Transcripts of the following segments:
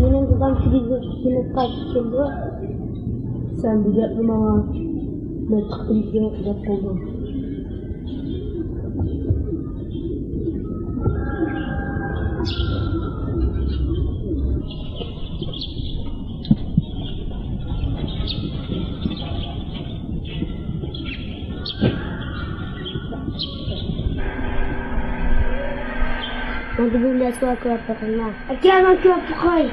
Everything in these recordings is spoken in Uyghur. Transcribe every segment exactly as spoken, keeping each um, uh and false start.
مېنىڭ دادام تېلېۋىزور كىنوغا قايتىپ كېلىدۇ. سەن بۇ گەپنى ماڭا مەن تۇغۇلغان دەپ قىلدىم. ماڭا بىر نەرسە كۆرۈپ بېقىڭلار. ئاكا، ماڭا كۆرۈپ بېقىڭ.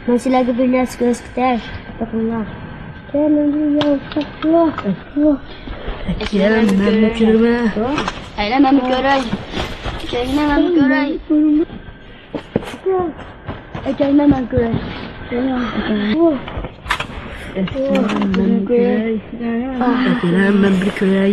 مەن سىلەرگە بىر نەرسە كۆرسىتەي. بېقىڭلار. ئەكەل، مەنمۇ كۆرىمەن. ئەيلە، مەنمۇ كۆرەي. ئەكەلگىنە، مەنمۇ كۆرەي. ئەكەلگىنە، مەن كۆرەي. ئەكەلگىنە، مەن بىر كۆرەي. ئەكەلگىنە، مەن بىر كۆرەي.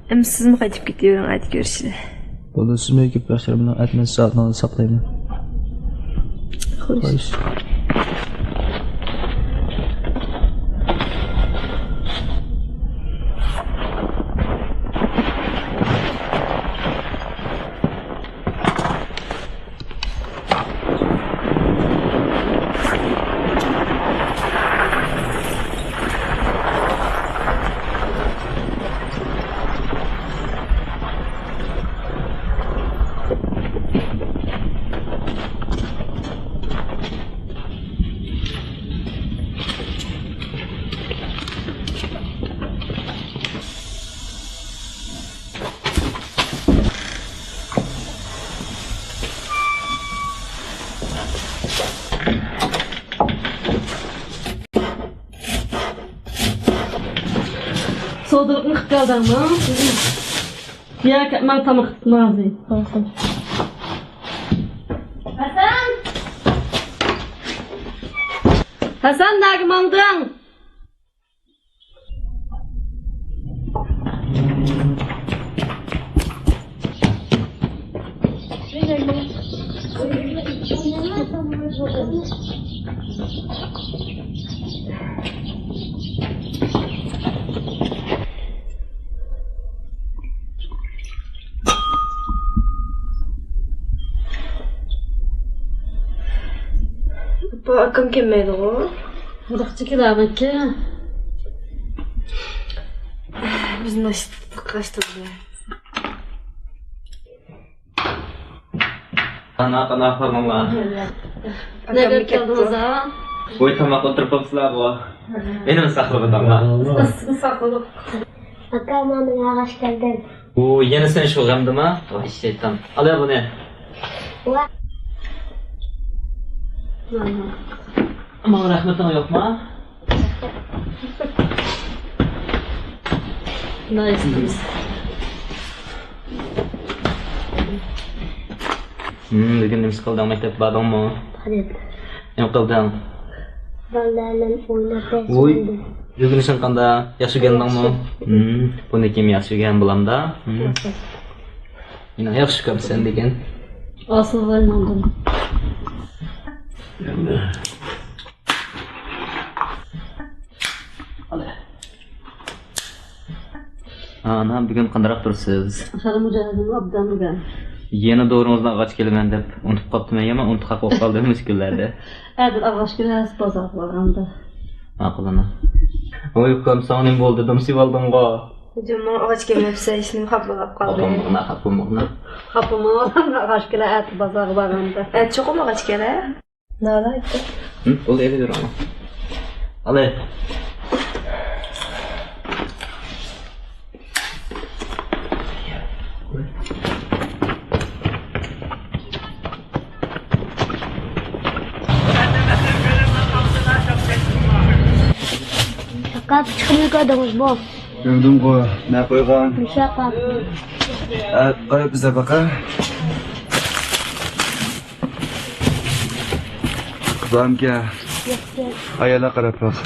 ئەمدى سىزمۇ قايتىپ كېتىۋېرىڭ، ئەتە كۆرۈشىلى. بولدى، سىزمۇ كۆپ ياخشى، مېنىڭ ئەتە مەن سائەتنى ساقلايمەن. خوش. خوش. سودىلىقنى قىلىپ كەلدىڭمۇ؟ ياكى ماڭا تاماق قىلىپ ماڭزى. ھەسەن! ھەسەن، نەگە ماڭدىڭ؟ ئاپا، ئاكام كەلمەيدىغۇ؟ ھېلىقىچە كېلەرمىكىن؟ بىز ناشتا قاشتۇردى. قانداق، قانداق ئەھۋالىڭلار؟ نەگە كەلدىڭىز ھە؟ ۋوي، تاماق ئولتۇرۇپ قاپسىلارغۇ. مېنىمۇ ساقلىۋېتىڭلار. ساقلىدۇق. ئاكا، مانا مەن ئاغاچ كەلدىم. ئۇ يەنە سەن شۇ غەمدىما؟ ۋاي شەيتان. ئال يا بۇنى. ۋا. ماڭا رەھمىتىڭ يوقما؟ نايس. ھىم، بۈگۈن نېمىسى قىلدىڭ؟ مەكتەپكە باردىڭمۇ؟ باردىم. نېمە قىلدىڭ؟ بالىلار بىلەن ئويناپ ۋوي، ئۆگىنىشىڭ قانداق؟ ياخشى ئۆگەندىڭمۇ؟ ياخشى. ھىم، بۇنى كىم ياخشى ئۆگەن بالامدا؟ ھىم. ياخشى. مېنىڭ ياخشى ئۇكام سەن دېگەن. ئاسىل بولماڭ. ئانا، بۈگۈن قانداقراق تۇرىسىز؟ خېلى مۇجەھەددىم ئوبدان بۈگۈن. يەنە دورىڭىزنى ئاغاچ كېلىمەن دەپ ئۇنتۇپ قاپتىمەن، يامان ئۇنتۇق قاپقالدىم مۇشۇ كۈنلەردە. ئەتە ئاغاچ كېلەرسىز بازارغا بارغاندا. ماقۇل ئانا. ۋوي ئۇكام، ساڭا نېمە بولدى؟ دېدىم، سېۋالدىڭغۇ. جۇمۇ ئاغاچ كېلمەپسە، ھېچنېمە خاپا بولۇپ قالدى. خاپا بولمىغىنا، خاپا بولمىغىنا. خاپا بولماڭ، ئاغاچ كېلەر ئەتە بازارغا بارغاندا. ئەتە چوقۇم ئاغاچ كېلەر. نالا ئېيتتى. ھىم، بولدى، ئېلىۋېرىڭ. ئالە. ئاكا، پىچىقىمنى كۆردىڭىزمۇ؟ كۆردۈمغۇ، نە قويغان؟ مۇشۇ ئاكا. ئە، قاراپ بىزدە باقا. بارمىكەن؟ يوقكەن. ئاياللار قاراپ باق.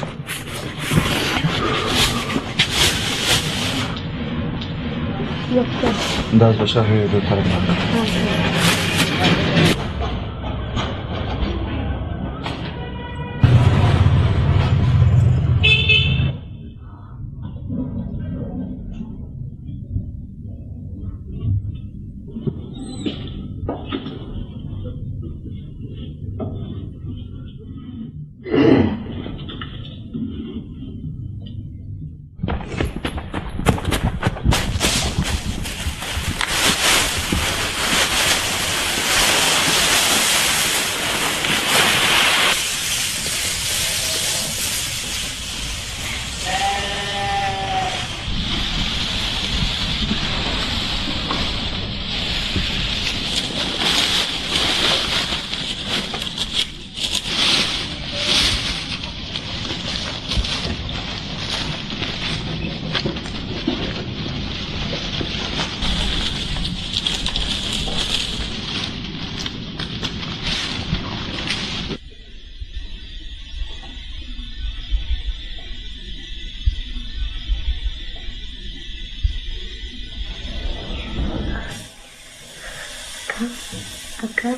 يوقكەن. ئۇنداق باشقا يەرگە قاراپ باق. ھە. ئاكا،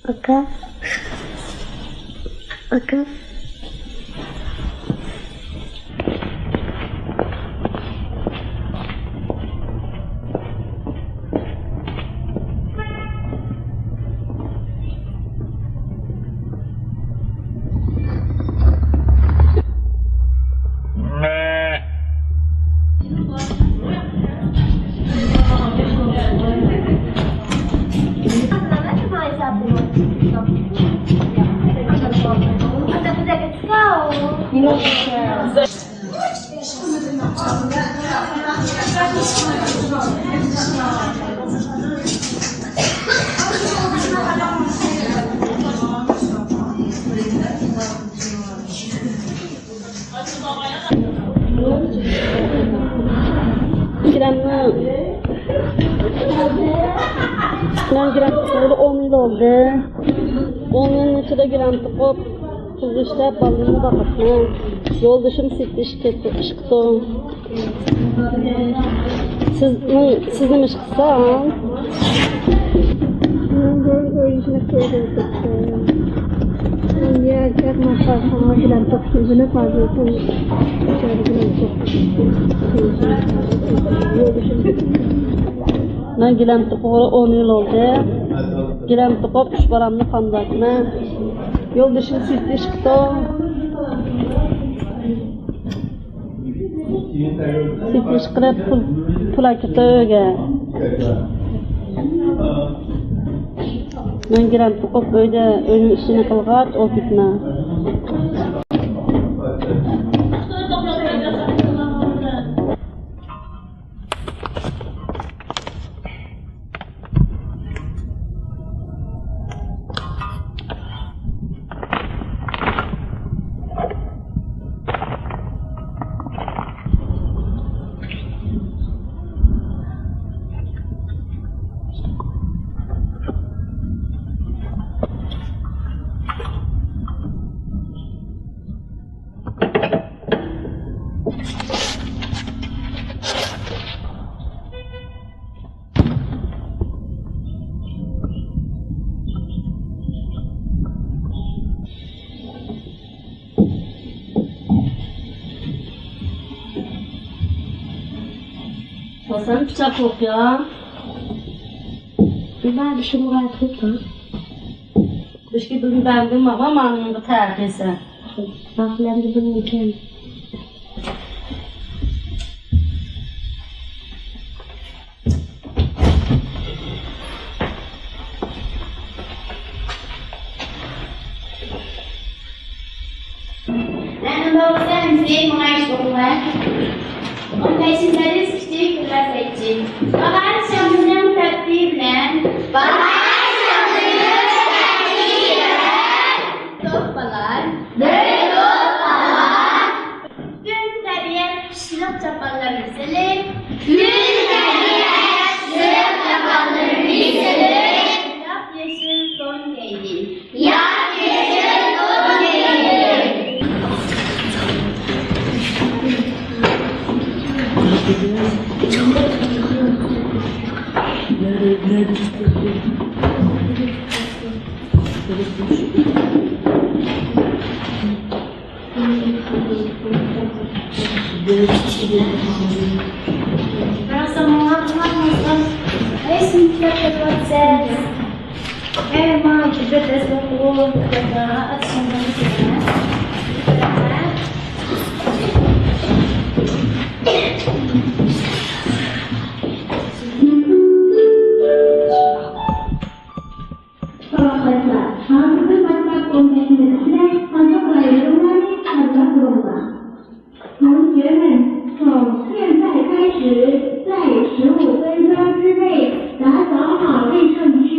ئاكا، ئاكا. گىرامنىڭ، مەن گىرام تۇتقىلى ئون يىل بولدى. ئون يىلنىڭ ئىچىدە گىرام تۇقۇپ، پۇل ئىشلەپ، بالىلىرىمنى باقىپمەن. يولدىشىم سېتىش كەتتى، ئىشقىتۇ. سىز، سىز نېمە ئىش قىلساڭ؟ مەن بۇرۇن ئۆيلىشىنى قويدۇم. مەن گىلەم توقۇغىلى ئون يىل بولدى. گىلەم توقۇپ، ئۈچ بالامنى قامداپتىمەن. يولدىشىم سۈت ئىچىپتۇ. سېتىش قىلىپ پۇل، پۇل ئەكىرىپ ئۆيگە. مەن گىرەم توقۇپ ئۆيدە، ئۆينىڭ ئىشىنى قىلغاچ ئولتۇرۇپمەن. ۋاسان پىچاق يوق يا. بىر بار بىر شۇمغا تۇرۇپ. بىشكى بىلمىدىم، ماما مانىڭغا تەقىسە. باقلامدا بىلمىكەن. مەن ئۇنداق بولسا ئەمىسە ماڭا ئىش ئوقۇڭلار. ئون بەشىنچى دەرس كىچىك ۋەزىيەتچى. باھار شامىلىنىڭ تەرتىپى بىلەن. باھار شامىلىنىڭ تەرتىپى بىلەن. توپ بالار. بىر توپ بالار. كۈن تەبىئەت قىشلىق چاپانلىرىنى سېلىپ. كۈن تەبىئەت قىشلىق چاپانلىرىنى سېلىپ. ياپيېشىل تون كىيدى. ياپيېشىل تون كىيدى. پاراخوتلار، ھازىردىن باشلاپ ئون بەش مىنۇت ئىچىدە قازاق رايونلىرىنى قازاق بولۇڭلار. 同学们，从现在开始，在十五分钟之内打扫好卫生区。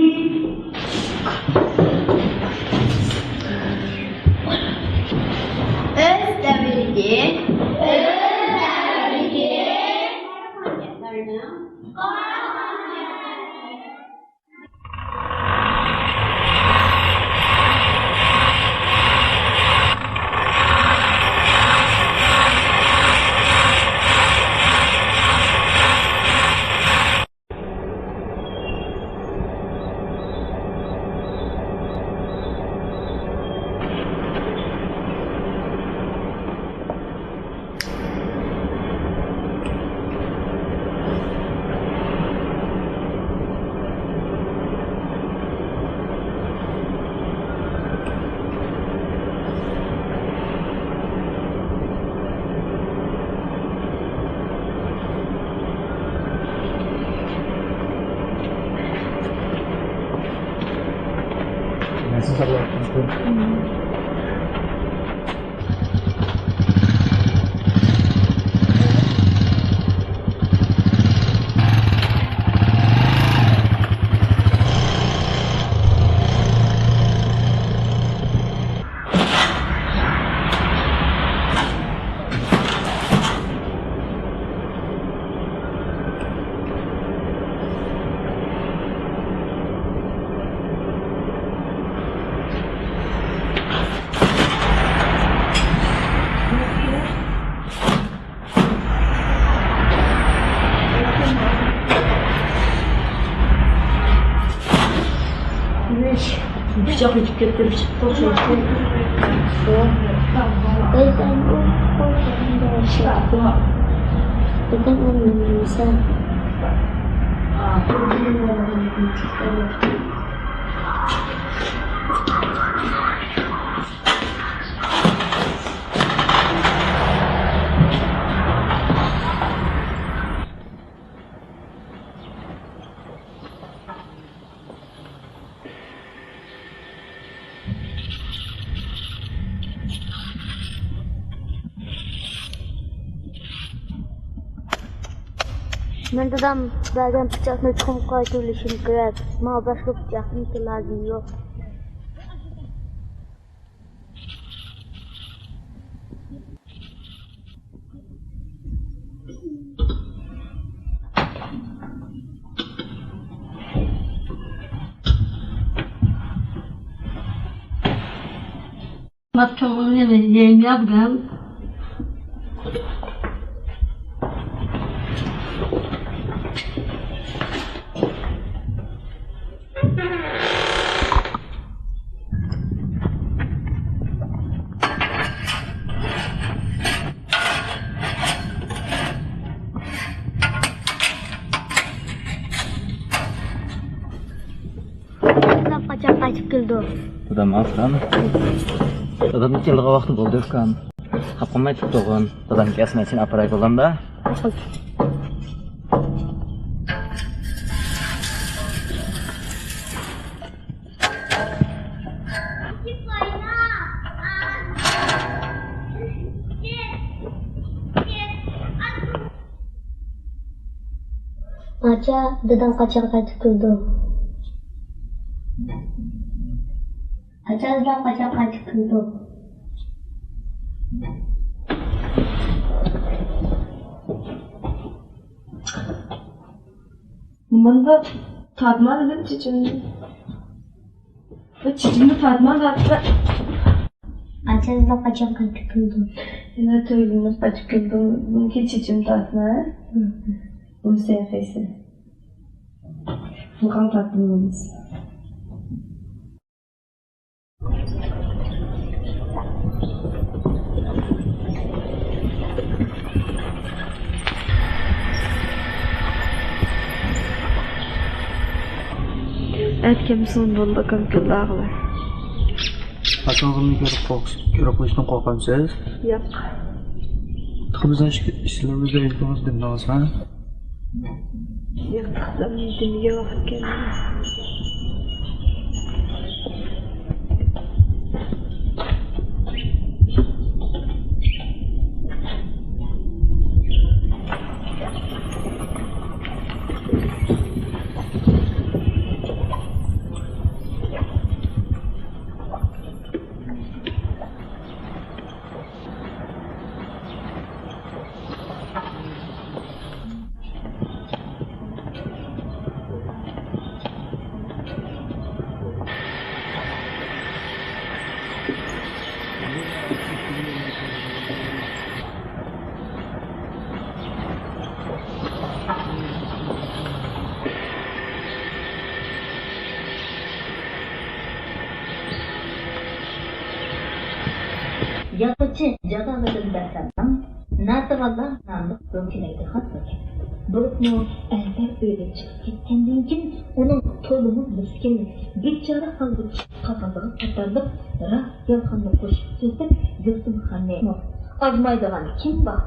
ئۆتۈپ كەتتىم، چىقتىم، چىقتىم. دادام ئۇ قورققاندا ياشايدۇ. دادام ئۇنى بىلمىسە. مەن دادام بەرگەن پىچاقنى چوقۇم قايتۇرۇۋېلىشىم كېرەك. ماڭا باشقا پىچاقنىڭكى لازىمى يوق. دادام قاچان قايتىپ كېلىدۇ؟ دادام ئاسران. دادامنىڭ كېلىدىغان ۋاقتى بولدى، ئۇكام. خاپا بولماي تۇرۇپ تۇرغىن. دادام كەلسە مەن سېنى ئاپىراي بولامدا. ئاچا، داداڭ قاچان قايتىپ كېلىدۇ؟ ئاچا، داداڭ قاچان قايتىپ كېلىدۇ؟ مۇنداق تارتما دېدىم چېچىمنى. بۇ چېچىمنى تارتما دەپتۇ. ئاچا، داداڭ قاچان قايتىپ كېلىدۇ؟ يەنە تۆگىلىنىپ قايتىپ كېلىدۇ. بۇنىڭكى چېچىمنى تارتما. بۇنى سەن ياسايسەن. بۇنى قانداق تارتتىم بولمىسا. ئەتكەم سون بولدى، ئاكام كېلىدىغىلى. ئاكىڭىزنى كۆرۈپ قورق-، كۆرۈپ قېلىشتىن قورقامسىز؟ ياق. تېخى بىزنىڭ ئىش-، ئىشلىرىمىزدا ئۆيدىڭىز دېمىدىڭىز، ھە؟ ياق، دادام دۈنياغا ئۆتكەن. يازغۇچى جالالىدىن بەھرامنىڭ ناتىۋاللا ناملىق بىر تىلەكدە خاتلىرى. بولۇپمۇ ئەرلەر ئۆيدىن چىقىپ كەتكەندىن كېيىن ئۇنىڭ تولىمۇ مىسكىن، بىچارە ھالدا چىقىپ قالغانلىقى قاتارلىق راست يالغاننى قوشۇپ سۆزلەپ، گۈلسۈمخاننى ئازمايدىغان كىم بار؟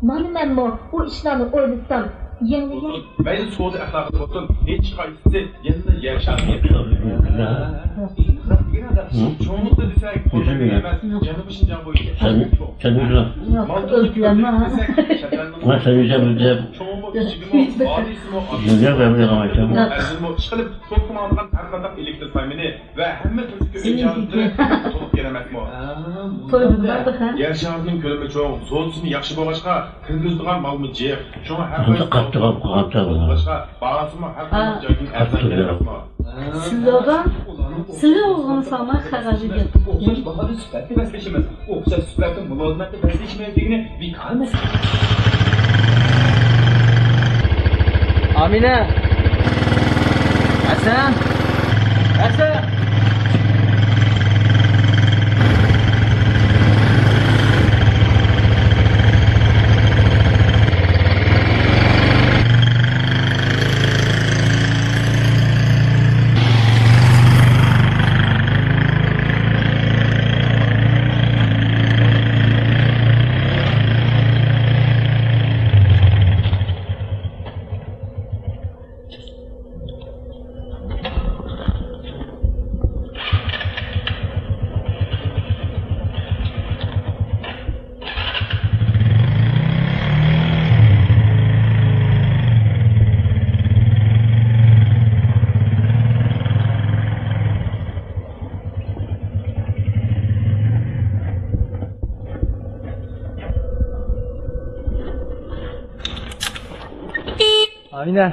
مانا مەنمۇ ئۇ ئىشلارنى ئويلىسام، يېڭىلىگەن. مەيلى سودا ئەخلاقىدا بولسۇن، ھېچقايسىسى يەنىلا يەر شارى. چوڭلۇقتا دېسەك، قوللىرى ئەمەس، جەنۇبىي شىنجاڭ بويىچە ئەڭ چوڭ. مال تولۇق كۆللۈك دېسەك، شەھەرنىڭ چوڭىمۇ، كىچىكىمۇ، ئالىيسىمۇ، ئاز ئەرزىمۇ، ئىشقىلىپ، توكقا ماڭىدىغان ھەر قانداق ئېلېكتر سايمىنى ۋە ھەممە تۈردىكى ئۆي جاھازلىرى تولۇق يەنە ئەمەسمۇ. توي بولىدۇ، ھە؟ يەر شارىنىڭ كۆلىمى چوڭ، سودىسىمۇ ياخشى بولغاچقا، كىرگۈزىدىغان مالمۇ جىق. شۇڭا ھەر قايسى قاتتىق ئاپ قالغان بولغاچقا، باھاسىمۇ ھەر قانداق جايدىن ئەرزان يەنە ئەمەسمۇ. سىلەرگە، سىلەر ئوغلىنىڭ ساڭا قەغەزى گەپ. ئوخشاش باھادا سۈپەتنى بەسلىشىمىز. ئوخشاش سۈپەتتە مۇلازىمەتنى بەسلىشىمىز دېگىنى بىكار مەسىلە. ئامىنە! ھەسەن! ھەسەن! ئامىنە.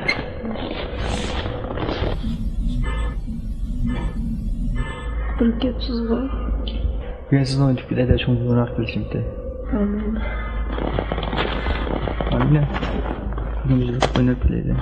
بىر گەپ سىزغۇ. بۈگۈن سىزنىڭ ئۆتۈپ كېتەي دەپ شۇڭا بۇرۇنراق كېلىشىمتى. ئامىنە. ئامىنە. بۈگۈن بىز بىر ئويناپ كېلەيلى.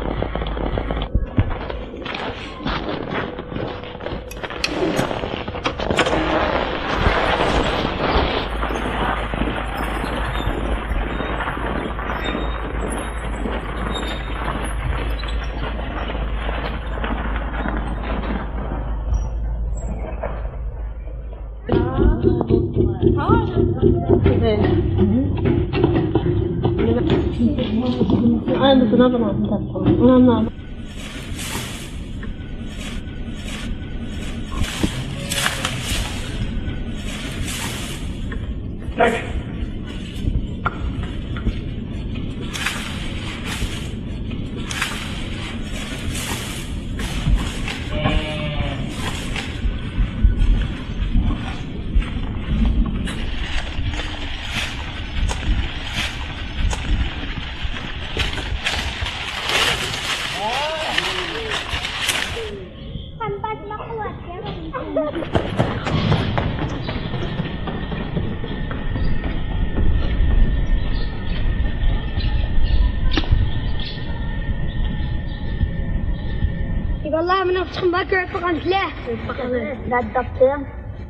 ئى بالىلار، مېنىڭ پىچىقىم بار، كۆرۈپ باقامسىلەر؟ كۆرۈپ باقىمىز. نەدە تاپتىڭ؟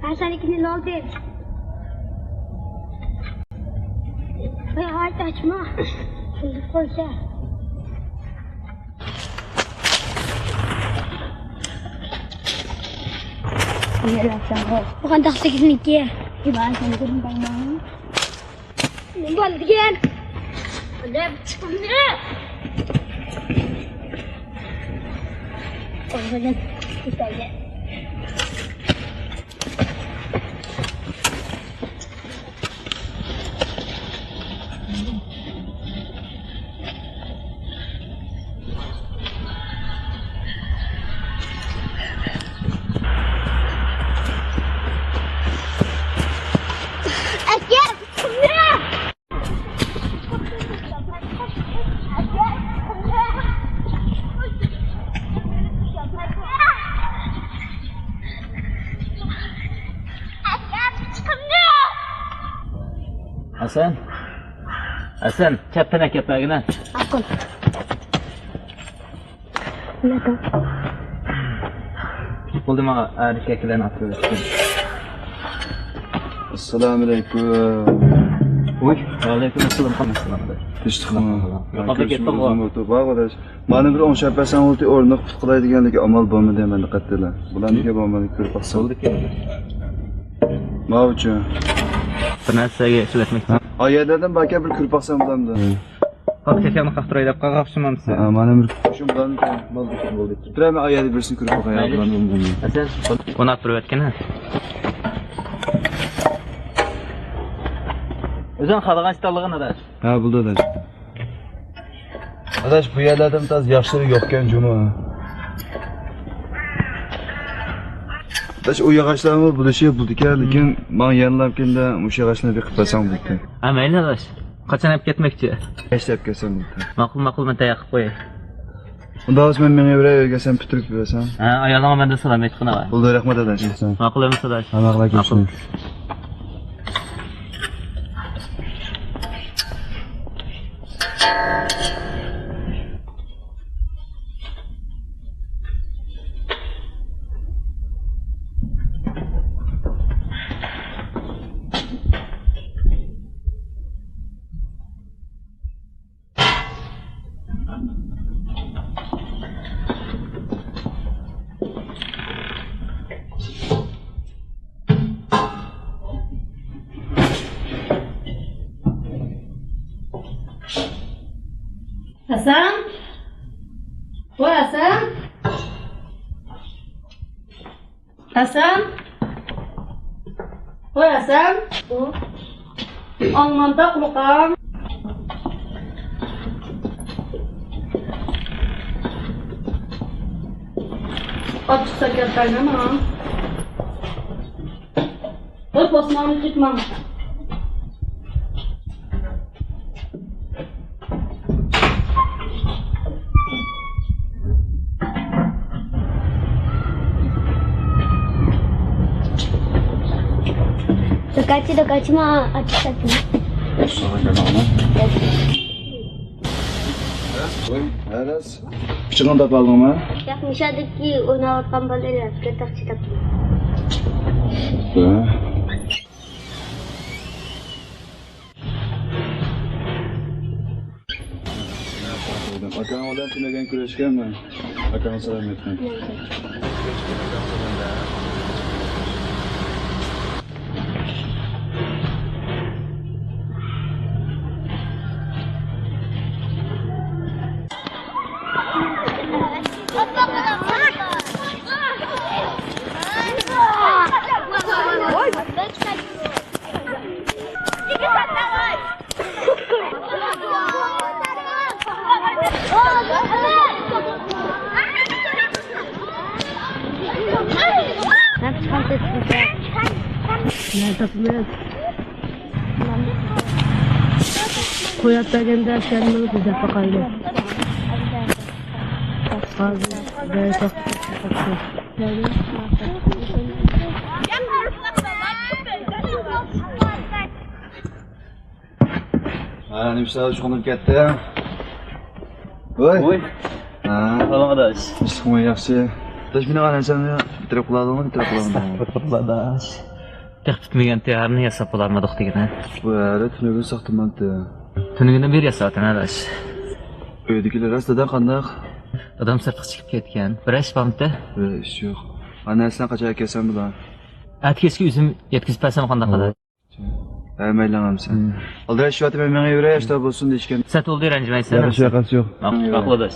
ھە، سەنىڭكىنى ئالدىم. ۋاي، ئاچما. شۇنداق قويسا. بۇ قانداق سېكىزنىڭكى؟ ئىبا، سەن كۆرۈنمەيمەن. نېمە بولدى دېگەن؟ ئەنە، چىقىڭ. ھەسەن، ھەسەن، چەت پەنەك ئەكەپ بەرگىنە. ماقۇل. بولدى، ماڭا ئەركەكلەرنى ئاپىرىۋەتكىن. ئەسسالامۇئەلەيكۇم. ۋوي، ۋەئەلەيكۇم ئەسسالام. تىنچلىقمۇ؟ يوقاپ كەتتىڭغۇ؟ بار ئاداش. مانا بىر ئوڭشاپ بەرسەڭ بولدى، ئورنىغا پۇت قىلاي دېگەندىكى ئامال بولمىدى، مەندە قەتئىيلا. بۇلارنىڭكى بولمىدى، كۆرۈپ باقسام. بولدى كېيىن. ماۋۇچۇ. بىر نەرسىگە ئىشلەتمەكچى. ئايەرلەردىن باركەن، بىر كۆرۈپ باقسام بولامدۇ؟ ھە. قاق كەكەمنى قاقتۇراي دەپ قالغاقشىمامسىز؟ ھە، مانا بىر شۇ بۇلارنى بولدى. تۇرە، مەن ئايەردە بىرسىنى كۆرۈپ باقاي، بۇلارنى. ھەسەن، بۇنى ئاپىرىۋەتكىنە. ئۆزۈڭ خالىغان ئىشتانلىغىن ئاداش. ھە، بولدى ئاداش. ئاداش، بۇ يەرلەردىمۇ تازا ياخشىلىرى يوقكەن جۇمۇ. ئاداش، ئۇ ياغاچلارمۇ بولۇشى بولىدىكەن، لېكىن ماڭا يەنىلا كۈندە مۇشۇ ياغاچلارنى بېقىپ بەرسەڭ بولىدىكەن. ھە، مەيلى ئاداش. قاچان ئەپ كەتمەكچى؟ كەچتە ئەپ كەتسەم بولىدىكەن. ماقۇل، ماقۇل، مەن تەييار قىلىپ قوياي. ئۇنداق بولسا مەن مېڭىۋېرەي، ئۆيگە سەن پۈتتۈرۈپ بېرەسەن. ھە، ئايالىڭغا مەندىن سالام ئېيتقىن ئاغا. بولدى، رەھمەت ئاداش. ماقۇل ئەمىسە ئاداش. ھە، ماقۇل ئاكا. ھەسەن! ۋاي ھەسەن! ھەسەن! ۋاي ھەسەن! ئاڭماندا قۇلىقىڭ. ئاچچىق شەكەر قاينىما. ۋاي، پوسماڭنى تۇتماڭ. ئاچىدۇق، ئاچما، ئاچىساتمۇ. ساڭا كەلمەڭمۇ؟ ۋوي، ھەرەس. پىچىقىڭ تاپالدىڭمۇ؟ ياق، مۇشۇدىكى ئويناۋاتقان بالىلار ياتقان تاختا تاپتىم. ھە. ئاكاڭ بىلەن تۈنۈگۈن كۆرۈشكەنمۇ؟ ئاكاڭ سالام ئېيتقىن. قويۇپ بەرگەندە سەن مېنى بىزدەپ باقايلى. ھازىر بەرسەك. ھە، نېمە ئىشلار چوقۇنۇپ كەتتى؟ ۋوي. ۋوي. ھە. سالام ئاداش. ئىشلىقمۇ ياخشى. ئاداش، مېنىڭ ئانام سەننى ئېتىراپ قىلالىدىڭمۇ، ئېتىراپ قىلالىدىڭمۇ؟ ئەستەغپۇرۇللا ئاداش. تېخى پۈتمىگەن تىيارنى ياساپ بولالمىدۇق دېگىنە. بۇ ھەرە تۈنۈگۈن ساختىمانتى. تۈنۈگۈندىن بېرى ياساۋاتىمەن ئاداش. ئۆيدىكىلەر راست داداڭ قانداق؟ دادام سىرتقا چىقىپ كەتكەن. بىر ئىش بارمىتى؟ ياق، ئىش يوق. ئانا، سەن قاچان ئەكەلسەم بۇلار؟ ئەتە كەچكە ئۆزۈم يەتكۈزۈپ بەرسەم قانداق ئاداش؟ ھە، مەيلىڭ ئەمسە. ھىم. ئالدىراش شۇ ئاتى مەن مېڭىۋېرەي، ئاشتا بولسۇن دېيىشكەن. سەت بولدى، رەنجىمەيسەن. ياق، ھېچ ۋەقەسى يوق. ماقۇل، ماقۇل ئاداش.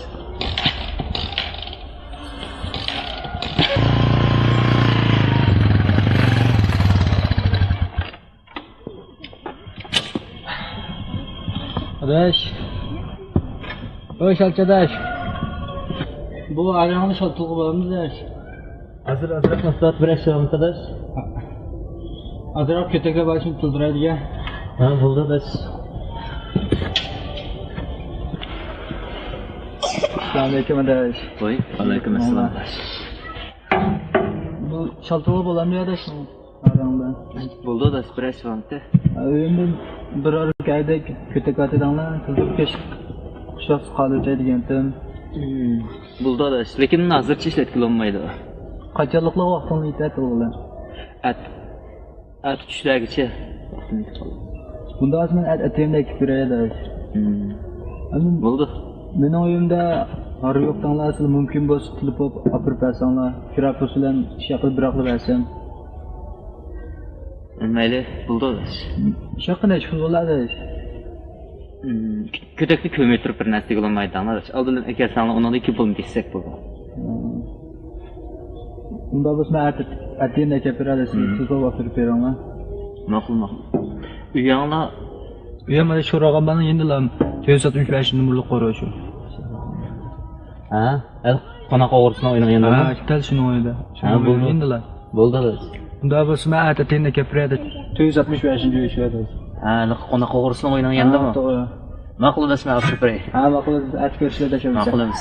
ئاداش. ۋوي، شالچى ئاداش. بۇ ئاياغنى شالتىلغا بولامدۇ ئاداش؟ ھازىر ئازراق مەھسۇلات بىر ئەشيامىز ئاداش. ئازراق كۆتەكلەپ ئالسۇن تۇلدۇرايدىكەن. ھە، بولدى ئاداش. ئەسسالامۇئەلەيكۇم ئاداش. ۋوي، ۋەئەلەيكۇم ئەسسالام ئاداش. بۇ شالتىلغا بولامدۇ ئاداش؟ ئاراڭدا. بولدى ئاداش، بىر ئەشيامىز. ئۆيۈمدە بىر ئارا كەلدى، كۆتەكلەۋاتىدىڭلار، تۇلدۇرۇپ كەچ قۇشاقسىز قالدۇرۇپ دېگەنتىم. ھىم. بولدى ئاداش، لېكىن ھازىرچە ئىشلەتكىلى بولمايدۇ. قاچانلىقلىق ۋاقتىڭنى ئېيتىۋەت بولغىلى. ئەت-، ئەتە چۈشلەرگىچە. بۇنداق بولسا مەن ئەت-، ئەتىگەندە ئەكىپ بېرەي ئاداش. ھىم. ئەمدى بولدى. مېنىڭ ئۆيۈمدە ھارۋا يوق دەڭلار، سىلەر مۇمكىن بولسا تېلېفون ئاپىرىپ بەرسەڭلار، كىرا پۇل بىلەن ئىش ھەققىدە بىراقلا بەرسەم. مەيلى، بولدى ئاداش. ئىش ھەققى نەچچە پۇل بولدى ئاداش؟ ھىم. كۆتەكتە كۆمۈپ تۇرۇپ بىر نەرسە دېگىلى بولمايدۇ ئاداش. ئالدىن ئەكەلسەڭلار، ئۇنىڭدىن كېيىن پۇلنى كەچسەك بولىدۇ. ئۇنداق بولسا مەن ئەتە، ئەتىگەن ئەكەپ بېرەي، سىز تېلېفون ئاپىرىپ بېرىڭلار. ماقۇل، ماقۇل. ئۆيۈڭلار؟ ئۆيۈم مانا شورالغان بالىنىڭ يېنىدىلا، تۆت يۈز ئاتمىش بەش نومۇرلۇق قورۇ شۇ. ھە؟ ئەل قوناق ئوغرىسىنىڭ ئۆيىنىڭ يېنىدىمۇ؟ ھە، دەل شۇنىڭ ئۆيىدە. ھە، بولدى. يېنىدىلا. بولدى ئاداش. ئۇنداق بولسا مەن ئەتە ئەتىگەن ئەكەپ بېرەي. تۆت يۈز ئاتمىش بەشىنچى ئۆي شۇ ئاداش. ھە، قوناق ئوغرىسىنىڭ ئۆيىنىڭ يېنىدىمۇ؟ ھە، توغرا. ماقۇل ئاداش، مەن ئاپىرىپ بېرەي. ھە، ماقۇل ئاداش، ئەتە كۆرۈشىمىز ئاداش. ماقۇل ئاداش.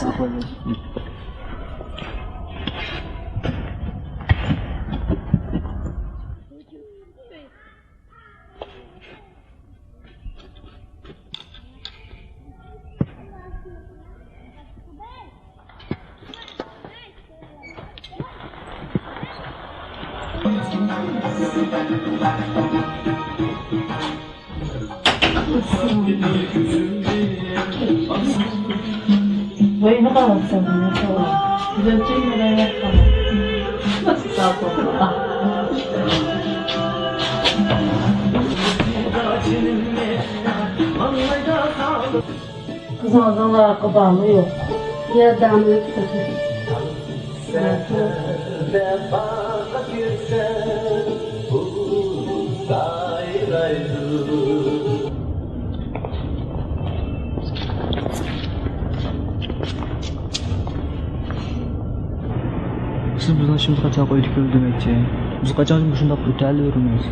ۋاي، نېمە قىلىۋاتىسەن بۇنى؟ گۈزەلچىم، مېنى ئاياق قىلما. قىزىڭىزنىڭ لايىقى بارمۇ يوق؟ يا داملىك. سىز بىزنىڭ ئىشىمىزغا قاچان قويۇپ كېلىدۇ دېمەكچى؟ بىز قاچان مۇشۇنداق ئۆتەلەيمىز؟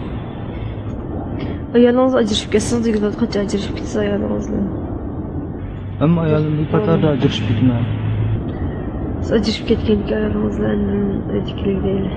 ئايالىڭىز ئاجرىشىپ كەتسىڭىز دېگۈلۈك، قاچان ئاجرىشىپ كېتىسىز ئايالىڭىز بىلەن؟ ئەمما ئايالىم بىر قاتاردا ئاجرىشىپ كېتىمەن. سىز ئاجرىشىپ كەتكەندىكىن ئايالىڭىز بىلەن ئۆيدىكىلەر دەيلى.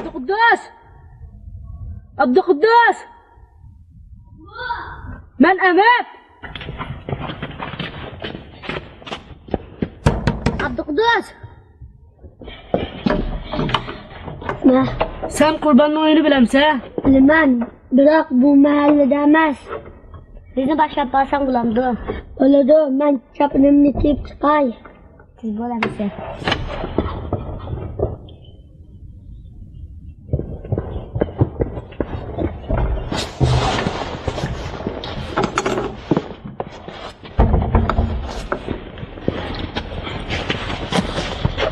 ئابدۇقۇددۇس! ئابدۇقۇددۇس! مەن ئەمەت! ئابدۇقۇددۇس! نە؟ سەن قۇرباننىڭ ئۆيىنى بىلەمسەن؟ بىلىمەن، بىراق بۇ مەھەللىدە ئەمەس. بىزنى باشلاپ بارساڭ بولامدۇ؟ بولىدۇ، مەن چاپىنىمنى كىيىپ چىقاي. سىز بولامسىز؟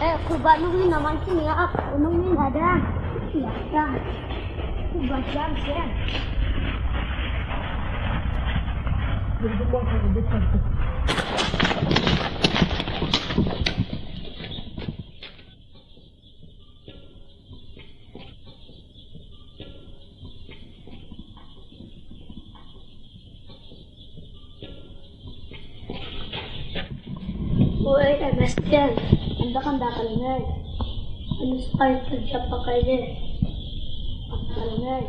ئەي، قۇرباننىڭ ئۆيى نامانچىمۇ ياق؟ ئۇنىڭ ئۆيى نەدە؟ ياقتا. سىز باشلامسىز؟ بۇ ئۆي ئەمەسكەن. ئەمدى قانداق قىلىمىز؟ ئۇنى سۇغا يۇتقۇزۇپ باقايلى. قانداق قىلىمىز؟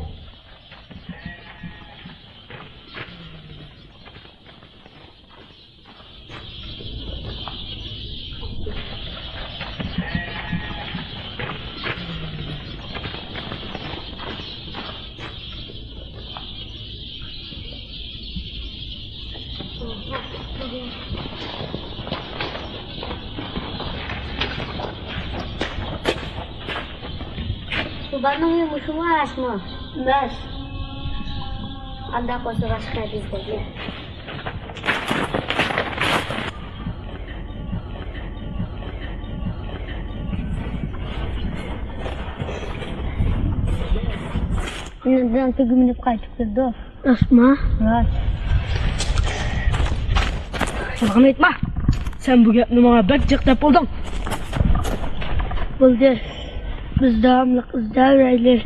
قۇرباننىڭ ئۆيى مۇشۇمۇ ئەمەسمۇ؟ ئەمەس. ئانداق بولسا باشقا يەردە ئىزدەيلى. مەن بىلەن تۈگمىنىپ قايتىپ كىردۇ. راستمۇ؟ راست. يالغان ئېيتما. سەن بۇ گەپنى ماڭا بەك جىق دەپ بولدۇڭ. بولدى. بىز داۋاملىق ئىزدەۋېرەيلى.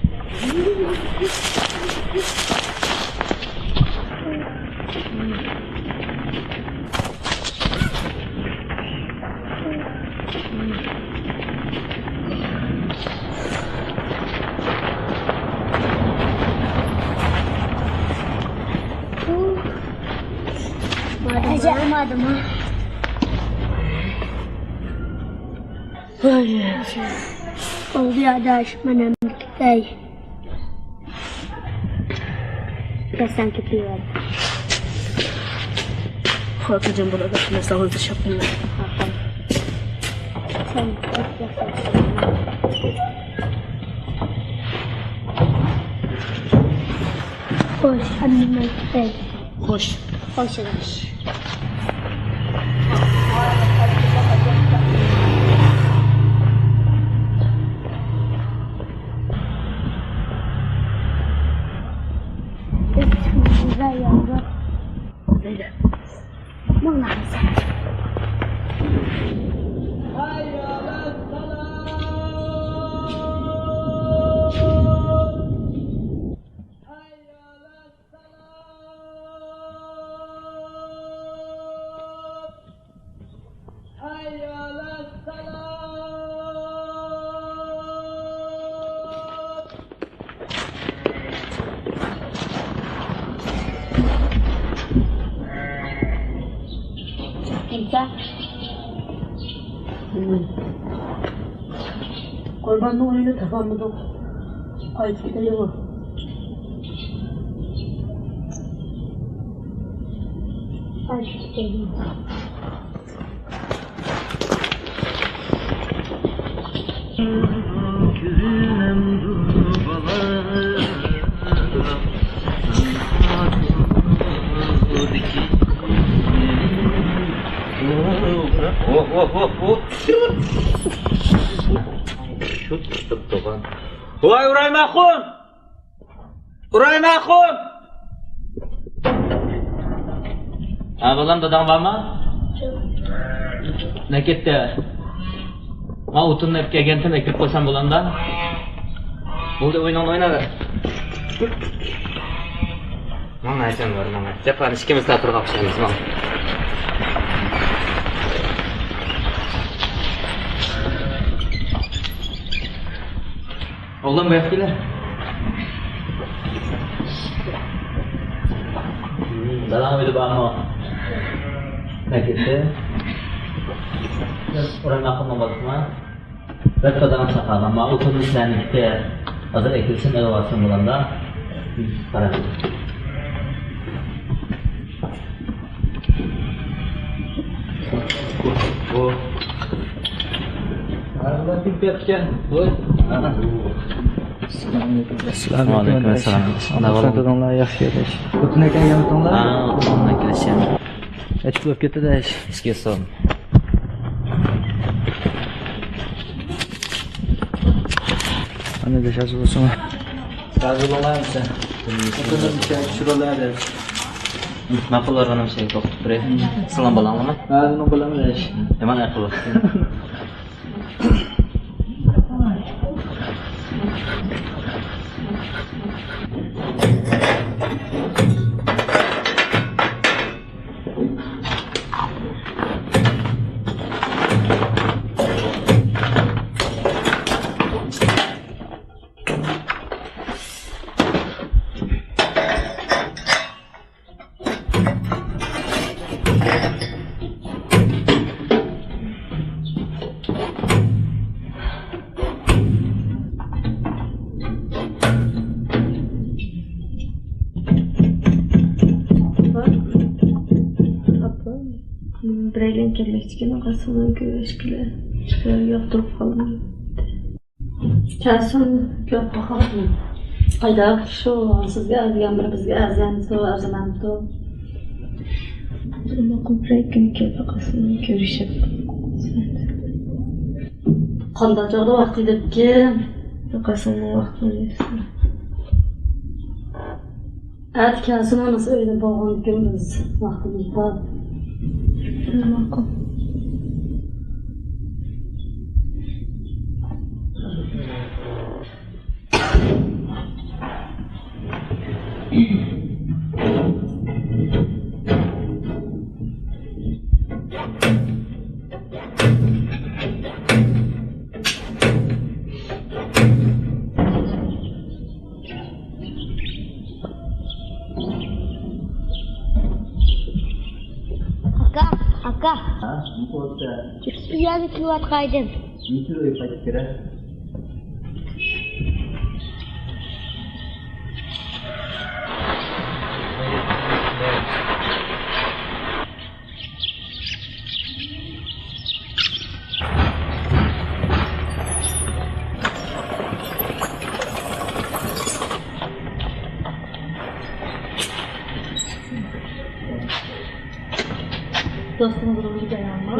ئەجەب. بولدى ئاداش، مەن ئەمدى كېتەي. بەس، سەن كېتىۋەر. خاتىرجەم بول ئاداش، مەن ساڭا ئۆزۈم شاپتىمەن. سەن كېتىۋەر. خوش، ئەمدى مەن كېتەي. خوش. خوش، خوش. بىز چىقىمىز، بىزلەر ياندۇق. ماڭا. قۇرباننىڭ ئۆيىنى تاپالمىدۇق. قايتىپ كېتەيلى. قايتىپ كېتەيلى. ۋاي ئۇرايمەن ئاخۇن! ئۇرايمەن ئاخۇن! ھە بالام، داداڭ بارمۇ؟ نە كەتتى؟ ما ئوتۇننى ئەپ كەلگەنتىم، ئەكىرىپ قويسام بولامدا؟ بولدى، ئويناڭنى ئويناۋەر. ماڭا سەن بار، ماڭا. جاپارنى ئىككىمىز تارتىرغا ئوخشايمىز، ماڭا. ئوغلۇم، بۇياققا كېلە. داداڭ ئۆيدە بارمۇ؟ نەگىتتى؟ ئۇرۇنماققا بولماسمۇ؟ بىر داداڭ چاقالغان. ما ئۇ تۇرنى سەنىڭكى ھازىر ئەكىلسۇن، ئېلىۋالسۇن بولامدا. قارا. ئەسسالامۇئەلەيكۇم. ۋەئەلەيكۇم ئەسسالام. قانداق بولدۇڭ؟ ياخشى. خوتۇن ئاكا يەنە كەلدىڭلار؟ ھا، خوتۇن ئاكا كەلدى. نەچچە بولۇپ كەتتى دە ئىش؟ ئىككى سوم. ئانا دەش ئاز بولسۇن. رازى بولمايمسەن؟ ماقۇل بارغىنىم شەي توختىتىپ بېرەي. سالام بالاڭلىمۇ؟ ھا، مېنىڭ بالام دەش. يامان ئەقىل. ئاپا، ئاپا، بىرەيلەن كەلمەكچىكەن، قاسىمنىڭ كۆرۈشكىلى ياقتۇرۇپ قالدىم. كەلسۇن، كۆرۈپ باقايلى. قايداق شۇ، سىزگە ئەرزىگەن بىر بىزگە ئەرزىگەن شۇ ئەرزىمەمدۇ؟ ماقۇل، بىرەر كۈن كېلىپ باقاسىز، كۆرۈشۈپ. قانداق چاغدا ۋاقتى دەپكىن؟ باقاسىز، ۋاقتى بولسا. ئەتە كەلسىمۇ، مانا ئۆيدە بولغاندىكىن بىز ۋاقتىمىز بار. ماقۇل. ئاكا، ئاكا. ھە، نېمە بولدى؟ ئۇيانى كېلىۋاتقايدىم. نېمە ئۆيگە قايتىپ كىرە؟ دوستۇڭىز بىلەن بىرگە ئايالمۇ؟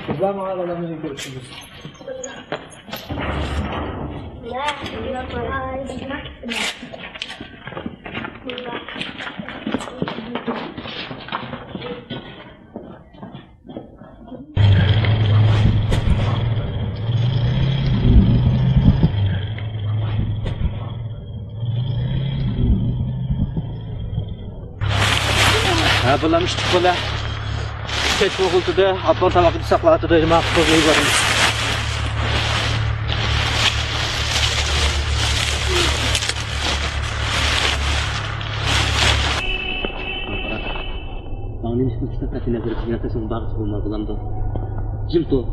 قىزلار، ماڭا بالامنى كۆرسىتىمىز. بالام ئىشتىك بولا. كەچ بولغۇلتىدى. ئاپام تاماقنى ساقلاۋاتىدۇ. نېمە قىلىپ يۈرۈۋاتىمىز. ماڭا نېمە ئىشقىلىپ كىتاب قەتئىي نەزەر قىلىپ ياتىسەن، باغچە بولما بولامدۇ؟ جىم تۇر.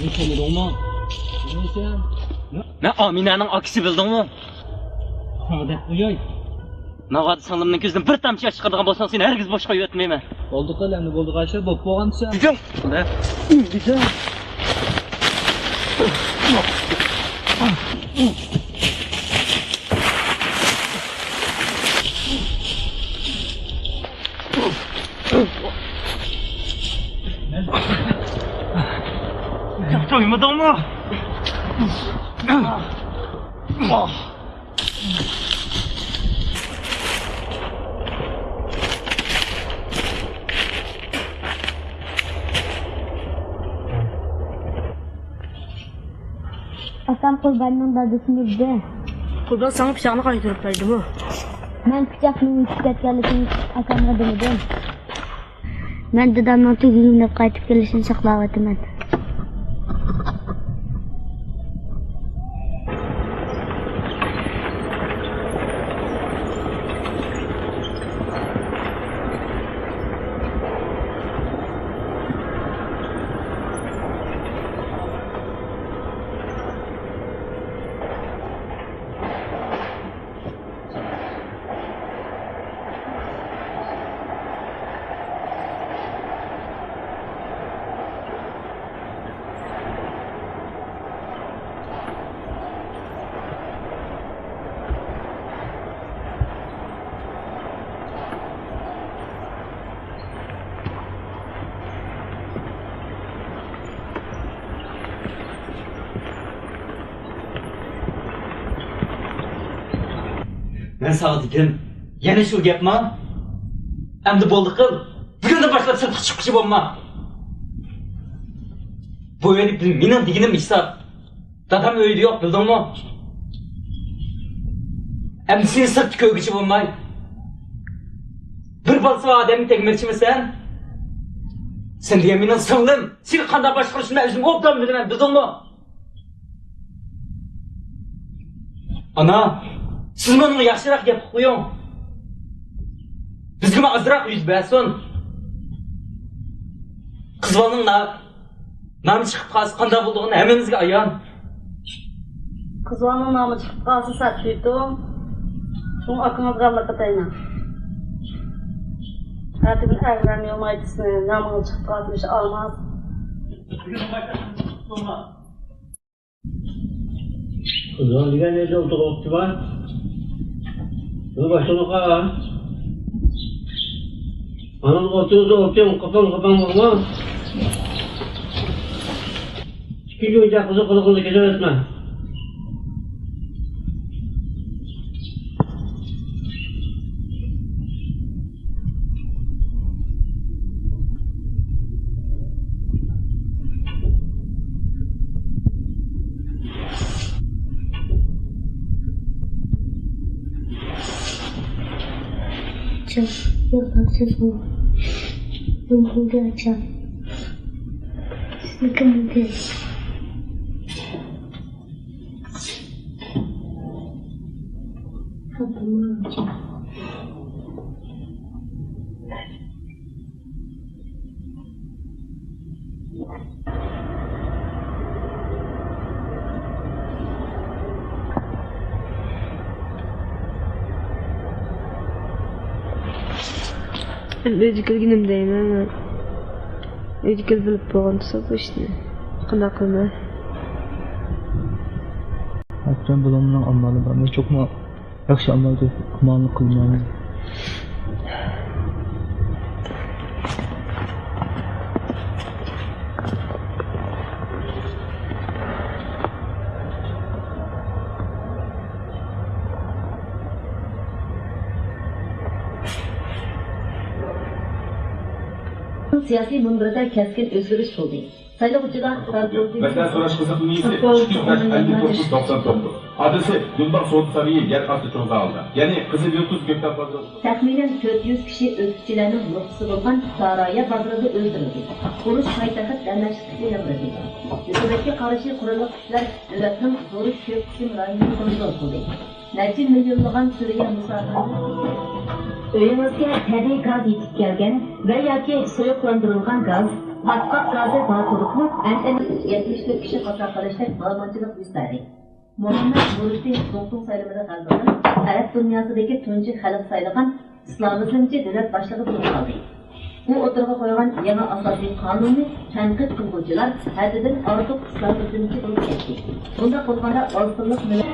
مېنى تونۇدۇڭمۇ؟ كىم سەن؟ مەن ئامىنەنىڭ ئاكىسى، بىلدىڭمۇ؟ ساڭا دەپ قوياي. ناۋادا سىڭلىمنىڭ كۆزىدىن بىر تامچە ياش چىقىرىدىغان بولساڭ، سېنى ھەرگىز بوش قويۇۋەتمەيمەن. بولدى قىل، ئەمدى بولدى قاچا، بوپ بولغانسەن. تويمىدىڭمۇ؟ ئاكام قۇرباننىڭ دادىسىنى ئۇردى. قۇربان ساڭا پىچاقنى قايتۇرۇپ بەردىمۇ؟ مەن پىچاقنىڭ ئۆچۈپ كەتكەنلىكىنى ئاكامغا دېمىدىم. مەن دادامنىڭ تۈگۈن يېنىپ قايتىپ كېلىشىنى ساقلاۋاتىمەن. مەن ساڭا دېدىم، يەنە شۇ گەپما؟ ئەمدى بولدى قىل، بۈگۈندىن باشلاپ سىرتقا چىققۇچى بولما. بۇ ئۆيدە مېنىڭ دېگىنىم ھېساب. دادام ئۆيدە يوق، بىلدىڭمۇ؟ ئەمدى سېنى سىرتتا كۆرگۈچى بولماي. بىر بالىسى بار ئادەمگە تەگمەكچىمۇ سەن؟ سەن دېگەن مېنىڭ سىڭلىم. سېنى قانداق باشقۇرۇشنى مەن ئۆزۈم ئوبدان بىلىمەن، بىلدىڭمۇ؟ ئانا، سىزمۇ ئۇنىڭغا ياخشىراق گەپ قىلىپ قويۇڭ. بىزگىمۇ ئازراق يۈز بەرسۇن. قىز بالىنىڭ نا-، نامى چىقىپ قالسا قانداق بولىدىغىنى ھەممىمىزگە ئايان. قىز بالىنىڭ نامى چىقىپ قالسا سەت شۇيتۇڭ. شۇڭا ئاكىڭىزغا ئاللا قىتايمەن. ئەتىگۈن ئەرلەرنى يومايتىسىنى، نامىڭىز چىقىپ قالسا ئىش ئالماس. قىزلار دېگەن يەردە ئولتۇرغۇچى بار. بۇ باشلىمىقا. ئانام ئولتۇرىدۇ، ئولتۇرۇڭ، قاپاڭ، قاپاڭ بولما. ئىككىنچى ئويۇنچاق قىزىق قىلىقىڭدا كېتىۋەتمە. ئەمدى ئۆيگە كەلگىنىم دەيمەن. ئۆيگە كېلىپ بىلىپ بولغان تۇرسا بۇ ئىشنى قانداق قىلىمەن؟ ئاچام بۇلارنىڭ ئامالى بار. مەن چوقۇم ياخشى ئامال دەپ گۇمانلىق قىلمايمەن. سىياسىي مۇنبىرىدە كەسكىن ئۆزگىرىش بولدى. سايلىغۇچىلار مەسلىھەت سوراش قىزىق لىنىيىسى ئىككى يۈز بەش، ئەللىك توققۇز، توقسان توققۇز. ئادرېسى دۇمباق سودا سارىيى، يەر ئاستى چوڭ زالىدا. يەنى قىزىل يۇلتۇز كۆكتات بازىرى. تەخمىنەن تۆت يۈز كىشى ئۆتكۈچىلەرنىڭ نوختىسى بولغان دارايا بازىرىدا ئۆلتۈرۈلدى. ئۇرۇش پايتەخت دەمەشقتە ئېلان قىلىندى. ھۆكۈمەتكە قارشى قۇرۇللۇق كۈچلەر دۆلەتنىڭ زورۇش كۆپ قىسىم رايونىنى كونترول قىلدى. نەچچە مىليونلىغان سۈرىيە مۇساپىرىنى. ئۆيىڭىزگە تەبىئىي گاز يېتىپ كەلگەن ۋە ياكى سۇيۇقلاندۇرۇلغان گاز، پاتقاق گازى بار تولۇقلۇق ئەنئەنە. يەتمىش تۆت كىشى قازا قىلىشتەك بۇزغۇنچىلىق يۈز بەردى. مۇھەممەد مۇرسى زۇڭتۇڭ سايلىمىدا غەلىبە قىلىپ، ئەرەب دۇنياسىدىكى تۇنجى خەلق سايلىغان ئىسلامىزمچى دۆلەت باشلىقى بولۇپ قالدى. ئۇ ئوتتۇرىغا قويغان يېڭى ئاساسىي قانۇننى تەنقىد قىلغۇچىلار ھەددىدىن ئارتۇق ئىسلامىزمچى بولۇپ كەتتى. بۇنداق بولغاندا ئاز سانلىق مىللەت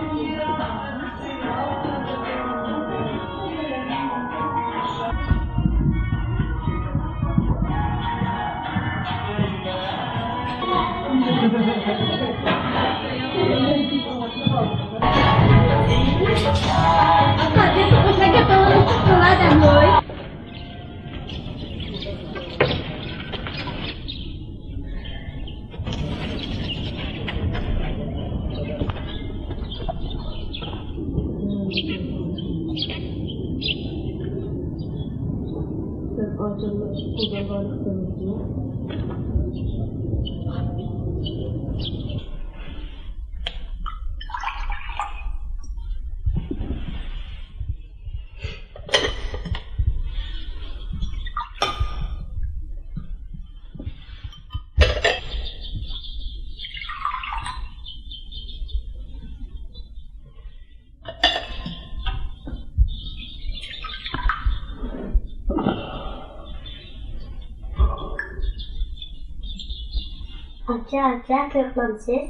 ئاچا، ئاچا، توي قىلامسىز؟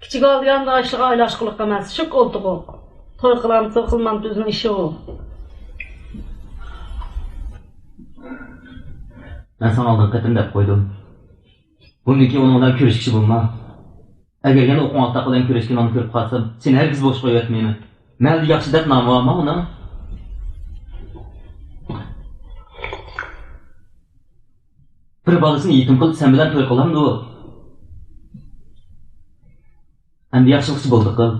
كىچىك ئالدىغاندا ئاشلىقى ئايلاشقۇلۇق ئەمەس، شۇك ئولتۇقۇق. توي قىلامسۇ، قىلمامسۇ، ئۆزىنىڭ ئىشى ئۇ. مەن ساڭا ئالدىنقى قېتىم دەپ قويدۇم. بۇندىن كېيىن ئۇنىڭ بىلەن كۆرۈشكۈچى بولما. ئەگەر يەنە ئوقۇڭ ئاتاق بىلەن كۆرۈشكىنىڭنى كۆرۈپ قالسام، سېنى ھەرگىز بوش قويۇۋەتمەيمەن. مەھەللىدە ياخشى دەپ نامى بارمۇ ئۇنىڭ؟ بىر بالىسىنى يېتىم قىلىپ سەن بىلەن توي قىلامدۇ؟ ئەمدى ياخشىلىقچى بولدى قىل.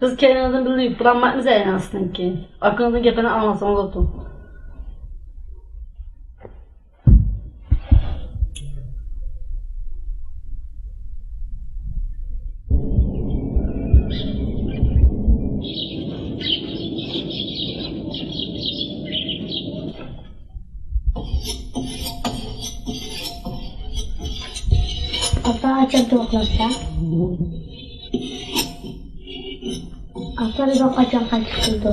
بىز كەينىڭىزدىن بىللە يۈك بولالمايمىز ھە ئەڭ ئاستىدىن كېيىن. ئاكىڭىزنىڭ گېپىنى ئاڭلىسىڭىز ئولتۇرۇڭ. ئاپا، قاچان توي قىلامسەن؟ ئاپا، بىز قاچان قايتىپ كېلىدۇ؟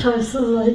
چايسىز ۋاي.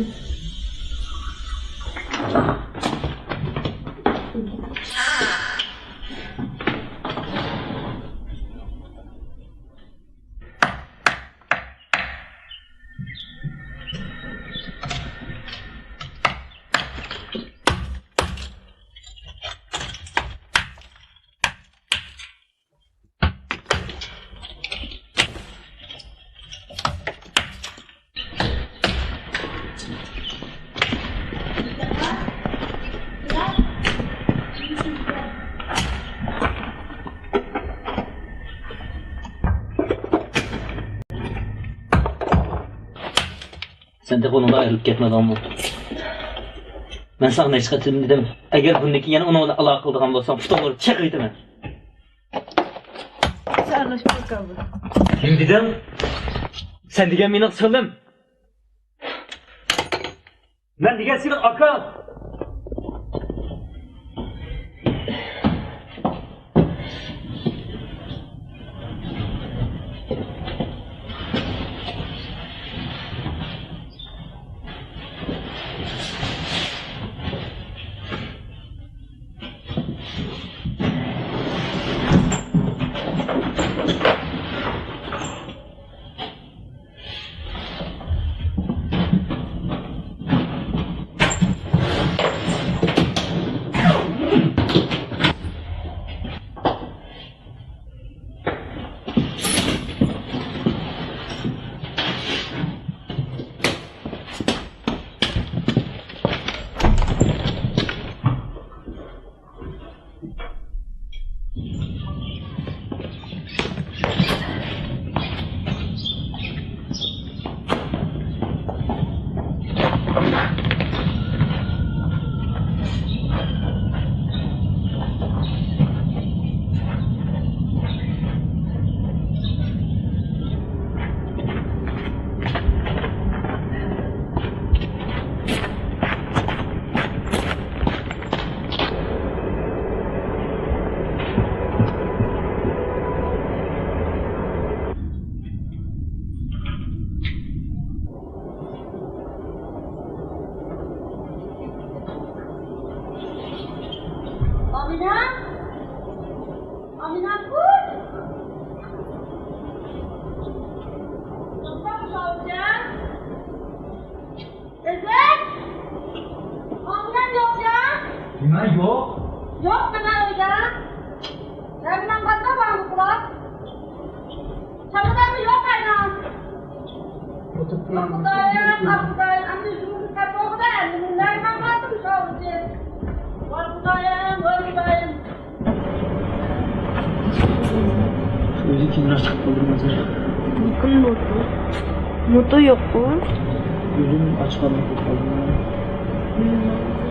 سەن تېخى ئۇنىڭغا ئايرىلىپ كەتمىدىڭمۇ؟ مەن ساڭا نەچچە قېتىم دېدىم، ئەگەر بۇندىن كېيىن يەنە ئۇنىڭ بىلەن ئالاقە قىلىدىغان بولساڭ، پۇتۇڭلارنى چېقىۋېتىمەن. سەرلەشمەك قالدى. نېمە دېدىڭ؟ سەن دېگەن مېنىڭ سىڭلىم. مەن دېگەن سېنىڭ ئاكاڭ. ئامىنە! ئامىنەمگۈل! توختاڭ، شاۋۇتجان! ئىززەت! ئامىنەم يوقجان! نېمە يوق؟ يوق، مانا ئۆيدە. يەنە ماڭغاندا بارمۇ قۇلاق؟ چامادانمۇ يوق ئاينا. ئاھ خۇدايىم، ئاھ خۇدايىم، ئەمدى يۈزۈمنى سەپ بولغۇدا ئەمدى نېمىلەرنى ماڭغاندىم شاۋۇتجان. ۋاي خۇدايىم، ۋاي خۇدايىم. ئۆزى كېيىنرەك چىقىپ قالدى ھازىر. لېكىن موتور، موتور يوققۇ. ئۆزۈم ئاچقانلىق بولۇپ قالدىم.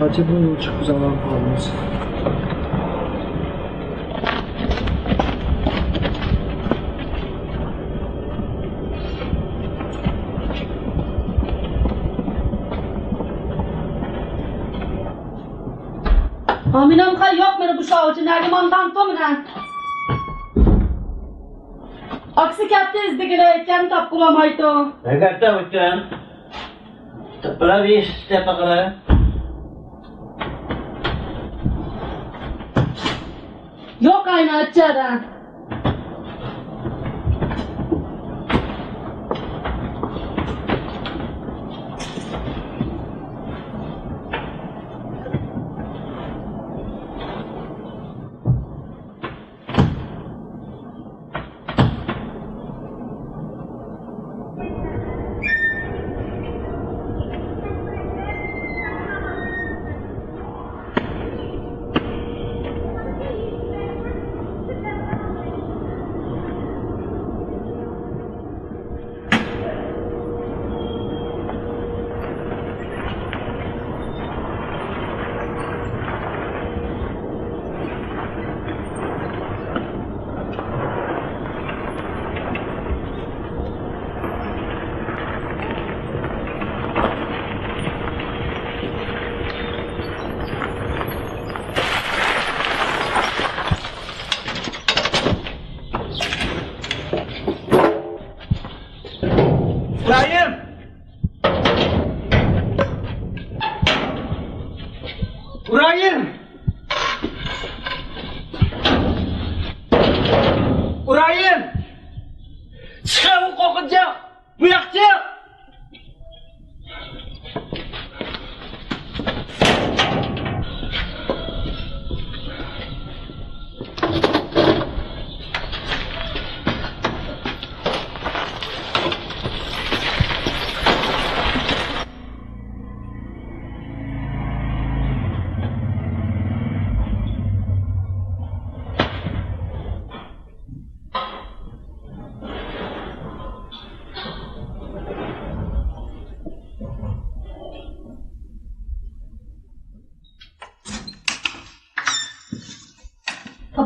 قاچىدىن يول چىقىپ بىز ئاۋارە قالدىمىز. ئامىنەم خا يوق، مانا بۇ شاۋۇتجان نەگە ماڭغانتۇ مانا. ئاكىسى كەتتى ئىزدىگىلى، ئىكەن تاپقىلى بولمايتۇ. نەگەتتە ئۆتكەن؟ بىرەر ئىش ئىستەپ باقىلى. يوق ئاينا ئىچەردە. ئىبراھىم! ئىبراھىم! ئىبراھىم! چىقىڭ، قورقۇنچاق! بۇ ياققا چىق!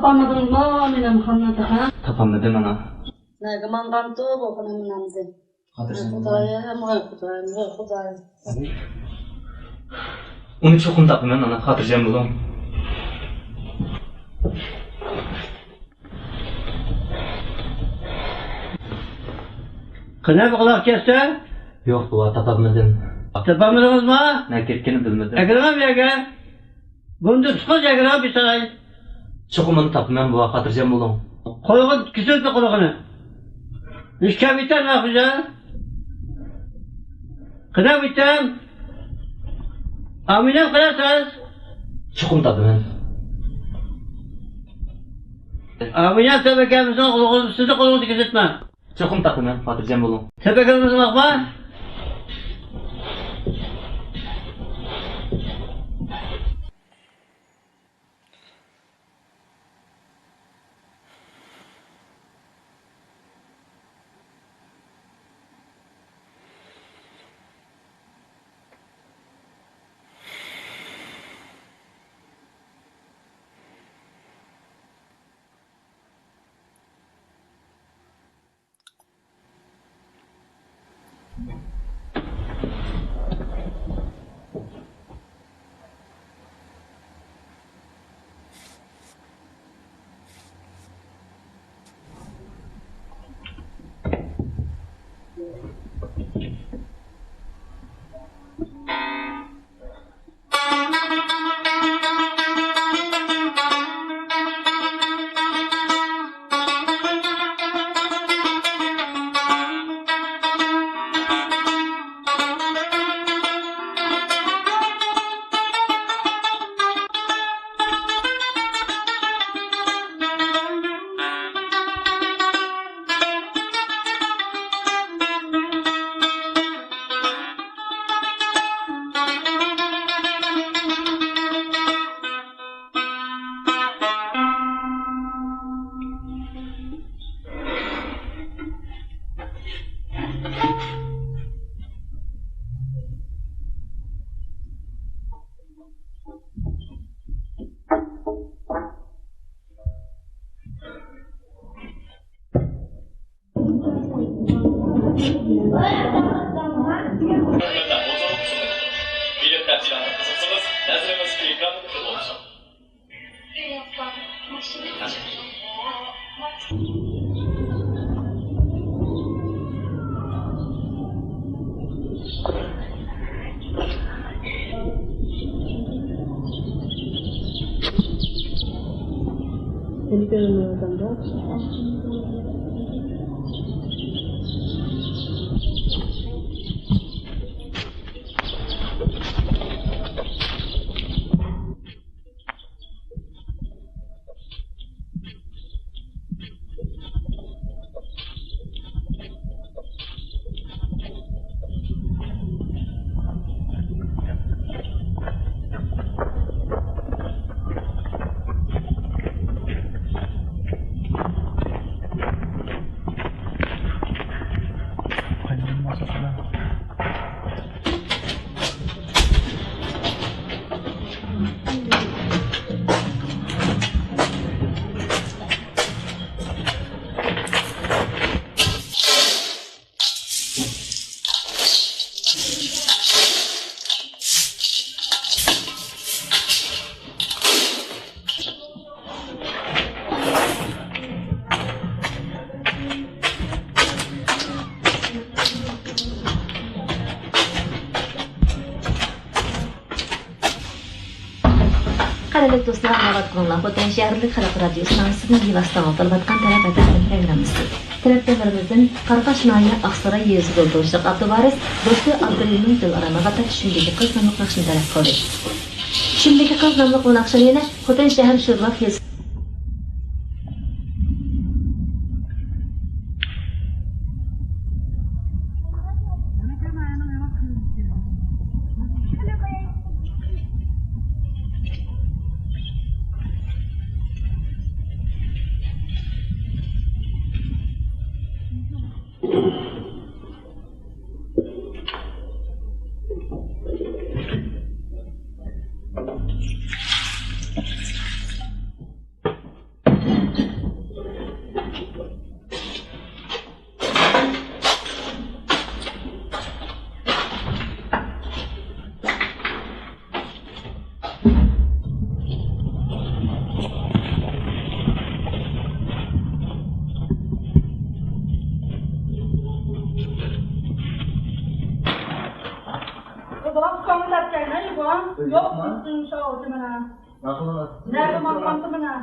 تاپالمىدىڭىزمۇ مېنىڭ خاننى تاپا؟ تاپالمىدىم، ئانا. نەگە ماڭغانتۇ بۇ خانىم نامزى؟ خاتىرجەم بولۇڭ. خۇدايىم، ۋاي خۇدايىم، ۋاي خۇدايىم. ئۇنى چوقۇم تاپىمەن، ئانا، خاتىرجەم بولۇڭ. قېنى، بۇ قۇلاق كەتتى؟ يوق، بوۋا، تاپالمىدىم. تاپالمىدىڭىزمۇ؟ نەگە كەتكىنىنى بىلمىدىم. ئەكىرىڭ بۇ يەرگە. بۇنى تۇتقۇز، ئەكىرىڭ بىر تالاي. چوقۇم ئۇنى تاپىمەن، بوۋا، خاتىرجەم بولۇڭ. قولىغا كېسىلدى قۇلىقىنى. ئىشكەپ يېتەر ماخۇجا. قېنى بىتەم. ئامىنە قىلارسىز. چوقۇم تاپىمەن. ئامىنە تەبەكەمىزنىڭ قۇلىقىنى، سىزنى قولىڭىزدا كېسىتمە. چوقۇم تاپىمەن، خاتىرجەم بولۇڭ. تەبەكەمىزنىڭ بار. قەدىرلىك دوستلار، ئاڭلاۋاتقىنىڭلار خوتەن شەھەرلىك خەلق رادىيوسىنىڭ سىزنىڭ بىۋاسىتە ئاڭلىتىۋاتقان تەرەپ ئەتراپىدىن پروگراممىسى. تەرەپدارلىرىمىزدىن قاراقاش ناھىيە ئاقساراي يېزا يولى بوشلۇق ئابدۇۋارىس، دوستى ئابدۇرېھىمنىڭ دىلئارام ئاغا تەرەپ چۈشۈمدىكى قىز ناملىق ناخشىنى تەلەپ قىلدى. چۈشۈمدىكى قىز ناملىق بۇ ناخشىنى يەنە خوتەن شەھەر شورۋاك يېزا بۇلار كۆڭۈل ئەتكەن، ئەي، بۇ. يوق، يوقما؟ ئۈستۈن شۇ ئوتى مانا. نەرمانغانتى مانا.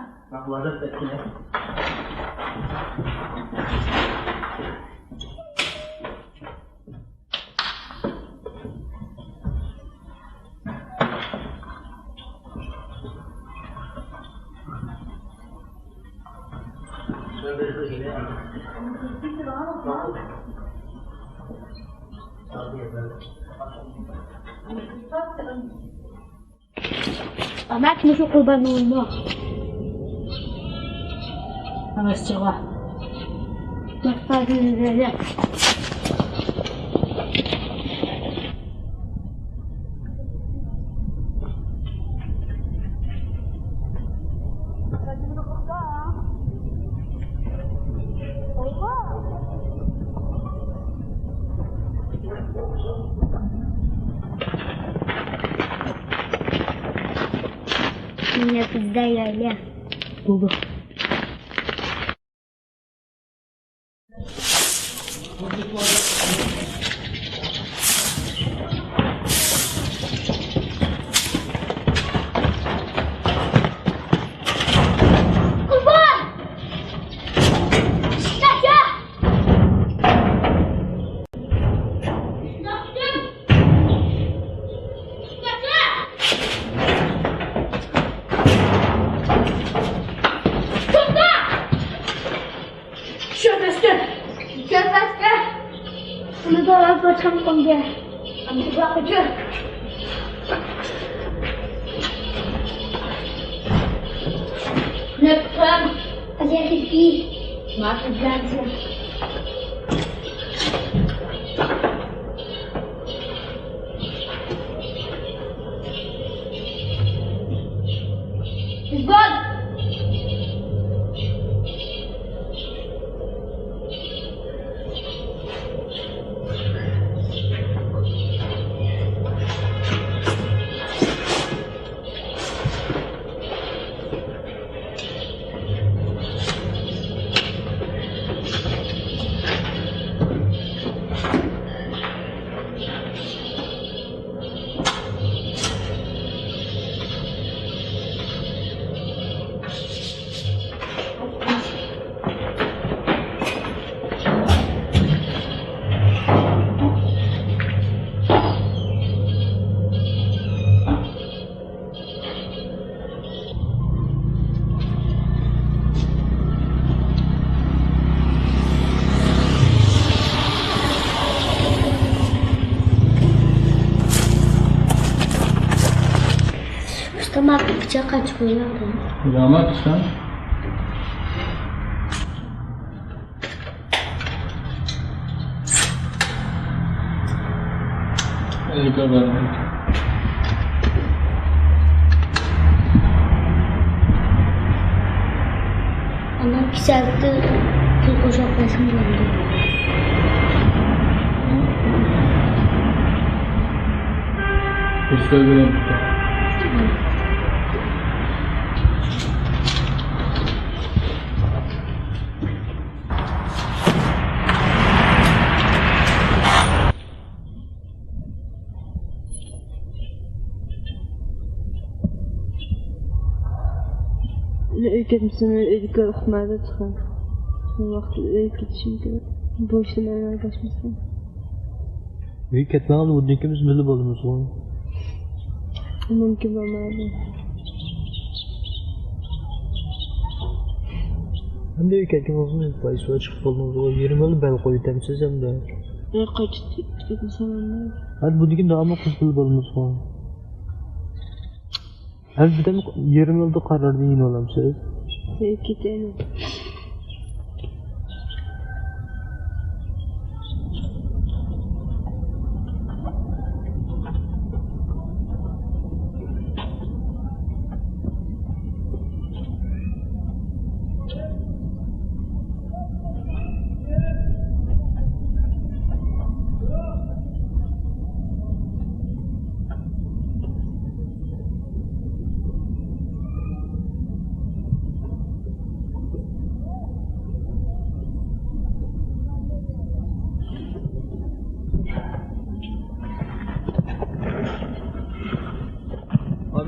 ئامەت مۇشۇ قۇربان بولۇڭلار. ئەمەس چىغا. Меня пизда, я, я. Буду. چۈشۈرۈۋەتكىن! چۈشۈرۈۋەتكىن! ئۇنى داۋاپ قاچقان قومدى. ئەمدى بۇ ياققا چۈش. نەپقەم. ئەزىيەت ئېتىپ. ماقۇل بىلەمسىز؟ ئۇستا، ماڭا پىچاق قاچىپ قويۇڭ. يامان ئىشەن. ئەلگە بار. ئانا كىسەلتە پۇل قوشۇپ قويسام بولىدۇ. بىر سۆز بىلەن. ئۆيگە كەتمىسەم، ئۆيدىكىلەر ئۇقمايدۇ تېخى. شۇ ۋاقىتتا ئۆيگە كېتىشىم كېرەك. بۇ ئىشلارنى ئەمەلگە ئاشمىسا. ئۆيگە كەتمەيلا بۇندىن كېيىن بىز بىللە بولىمىزغۇ. مۇمكىن بولمايدۇ. ئەمدى ئۆيگە كەتكىنىڭىزمۇ پايدىسى بار، چىقىپ بولدىڭىزغۇ. يېرىم يولدا بەل قويۇۋېتەمسىز ئەمدى. ئۆيگە قايتىپ كېتىپ كېتىمسەن ئەمدى. ھەدە بۇندىن كېيىن داۋاملىق بىز بىللە بولىمىزغۇ. ھەدە بىردەم يېرىم يولدا قارارنى يېنىۋالامسىز؟ ئۆيگە كېتەيلى.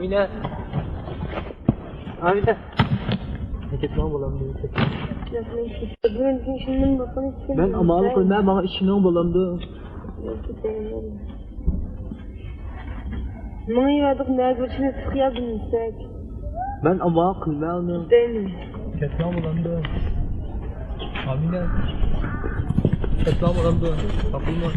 ئامىنە. ئامىنە. كەتمەڭ بولامدۇ؟ مەن ئامال قىلماي، ماڭا ئىشىنىڭ بولامدۇ؟ ماڭا يەردىك نەگە بېرىشنى تۇتقىيا بىلمىسەك. مەن ئامال قىلماي ئۇنى. كەتمەڭ بولامدۇ؟ ئامىنە. كەتمەڭ بولامدۇ؟ تاپىلما.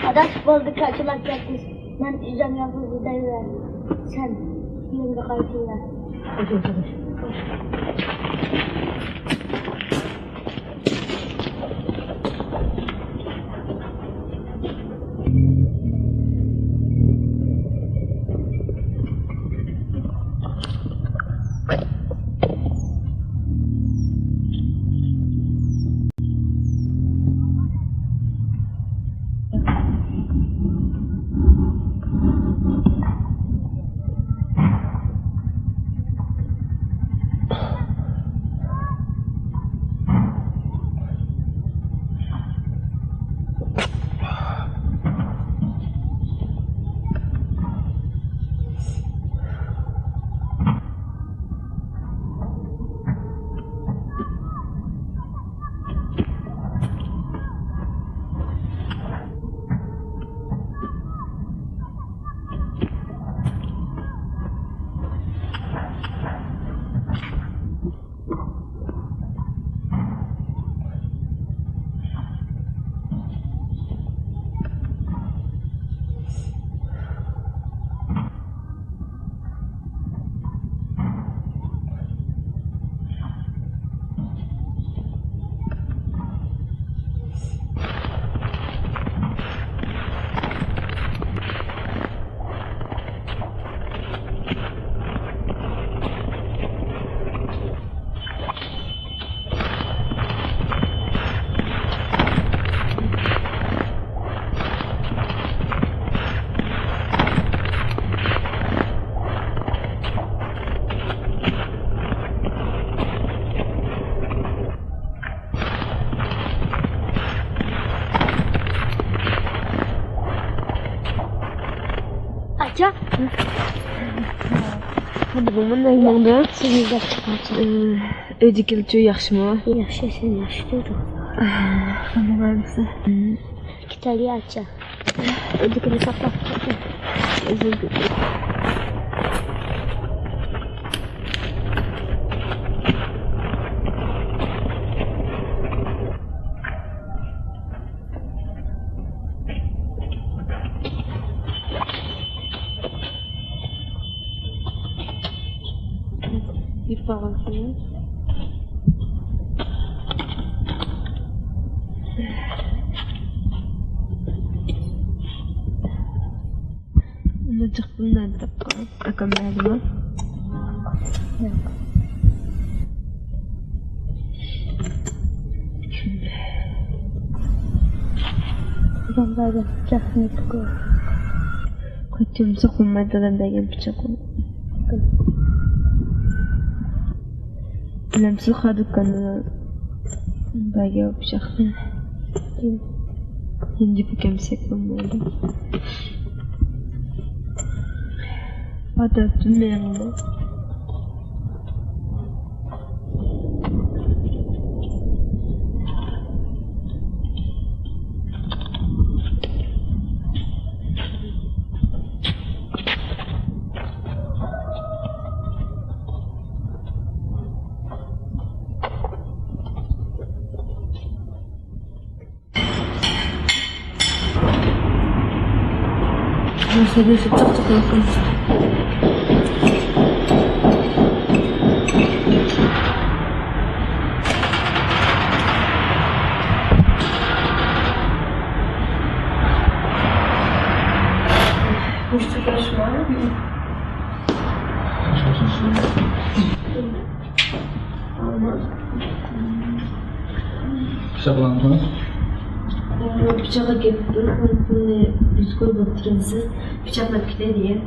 ئاداش، بولدى، كاچىلاپ كەتتى. مەن ئۆزۈم يالغۇز گىدەيمەن. سەن ئۆيۈڭگە قايتىۋەر. ئاچا. بۇنىڭ مۇنداق ماڭدى. سىزنى دەپ چىقارچى. ئۆيدىكىلەرچۇ ياخشىمۇ؟ ياخشى، سەن ياخشى تۇردۇڭ. خانىم بارمىسە؟ كېتەلى ئاچا. ئۆيدىكىنى ساقلاپ. يىپ بارغانسىز. ئۇنى جىق پۇلنى نەدە تاپقان؟ ئاكام بەردىمۇ؟ ياق. ئاكام بەردى. جىق پۇلنى تۇتۇپ. قاچۇرمىساق بولمايدۇ، دادام بەرگەن پىچاق. بىلەمسىز، خادۇكاندا بەرگەن پىچاقنى. ھىندى پۈكەمسەك بولمايدۇ. پاتاپ تۈنمەيدۇ. پىچاقلانغان. پىچاققا گەپ بۇنى يۈز كوي بولۇپ تۇرىسىز. پىچاقلاپ كېتەي دېگەن.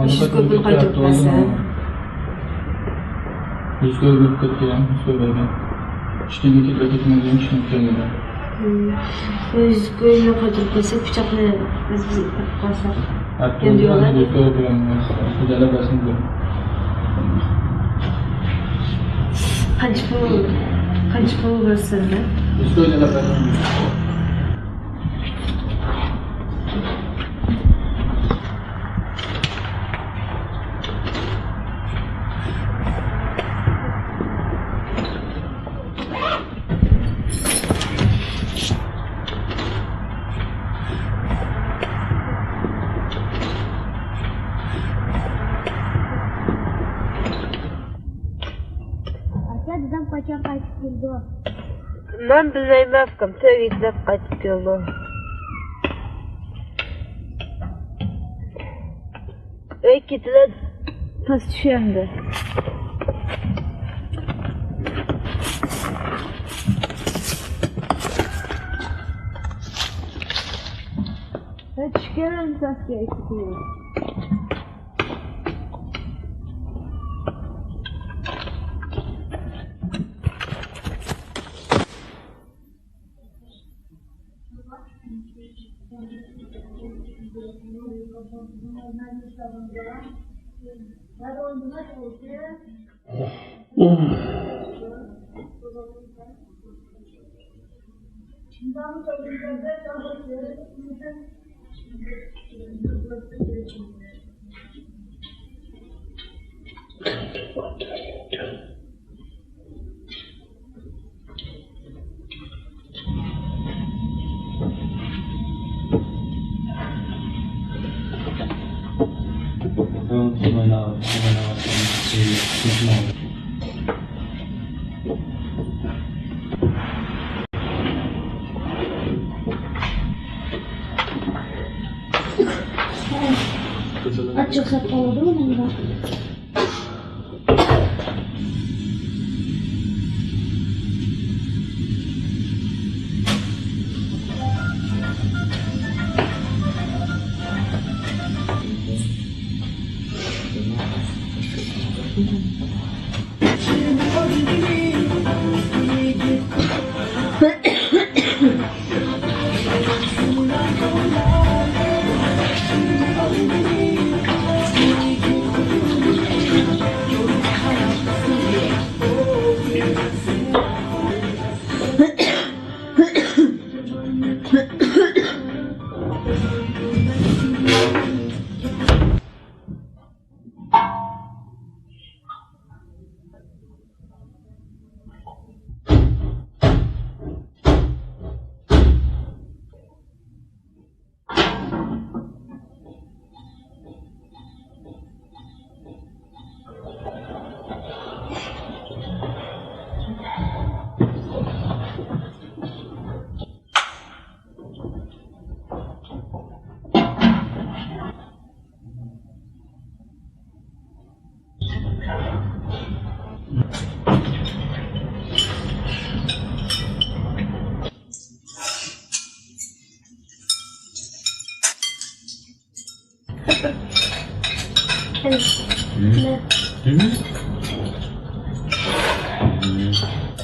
يۈز كوي بۇنى قايتۇرۇپ بەرسە. يۈز كوي بولۇپ كەتكەن، يۈز كوي بەرگەن. ئىشتىن كېتىپ كەتمەيدىغان ئىشتىن كەلگەن. يۈز كوينى قايتۇرۇپ بەرسە، پىچاقنى بىز، بىز ئېلىپ قالساق. يۈز كوي بەرگەن. قانچە پۇل، قانچە پۇل بولسۇن؟ يۈز كوي بەرگەن. ئاكا، دادام قاچان قايتىپ كېلىدۇ؟ مەن بىلمەيمەن، ئۇكام، سەن ئېيتلەپ قايتىپ كېلىدۇ. ئۆي كېتىلە تاس چۈشۈردى. چۈشكەن تاسكە ئىككى. ئاچچىقساپ قالىدۇ مۇندا.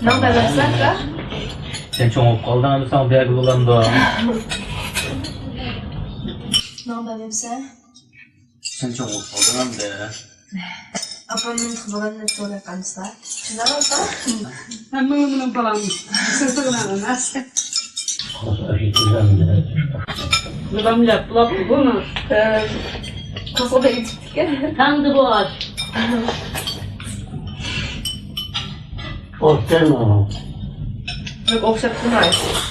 ماڭا بەرمەمسەن، ئاكا؟ سەن چوڭ بولۇپ قالدىڭ، ئەمدى ساڭا بەرگىلى بولامدۇ؟ ماڭا بەرمەمسەن؟ سەن چوڭ بولۇپ قالدىڭ ئەمدى. ئاپام مېنى بالامنى سوراپ قالمىسا. شۇنداقمۇ ئاپا؟ ھەممىڭلار مېنىڭ بالام. سىز تۇرغىنىڭ ئەمەس. بالام ياپلاپ بۇنى. قوزغىدى ئېيتىپتىكەن. تەڭدە بوش. ئوخشايمۇ؟ ياق، ئوخشاپ تۇرمايسىز.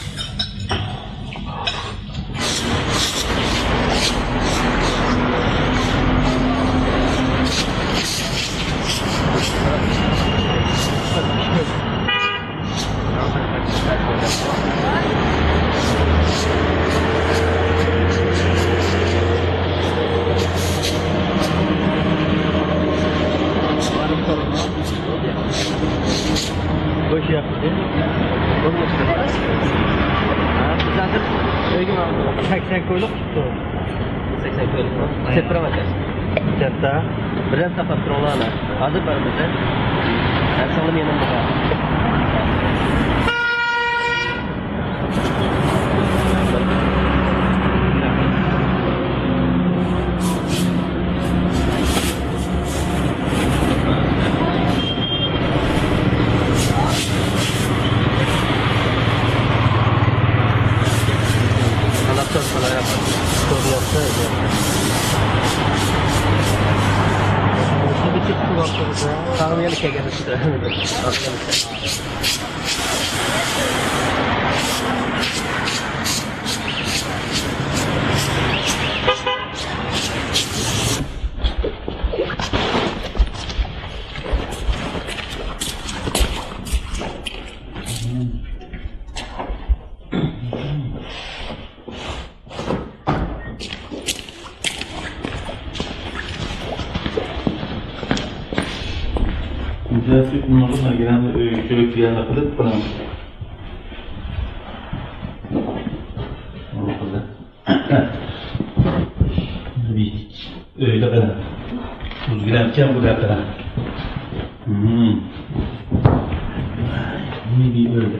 بۇ ئىش ياخشى. بىز ھازىر ئۆيگە ماڭىمىز. سەكسەن كويلۇق چىقتى. سەكسەن كويلۇقمۇ؟ سېتىپ بېرىڭ ئاكا. كەتتى. بىردەم ساقلاپ تۇرۇڭلار ئانا. ھازىر بارىمىز ھە. ھە، سىڭلىم يېنىمدا. ئۆيدە قېنى. ئۆزگىلەرچە بۇ دەپ قېنى. مم. مم، بىر ئۆيدە.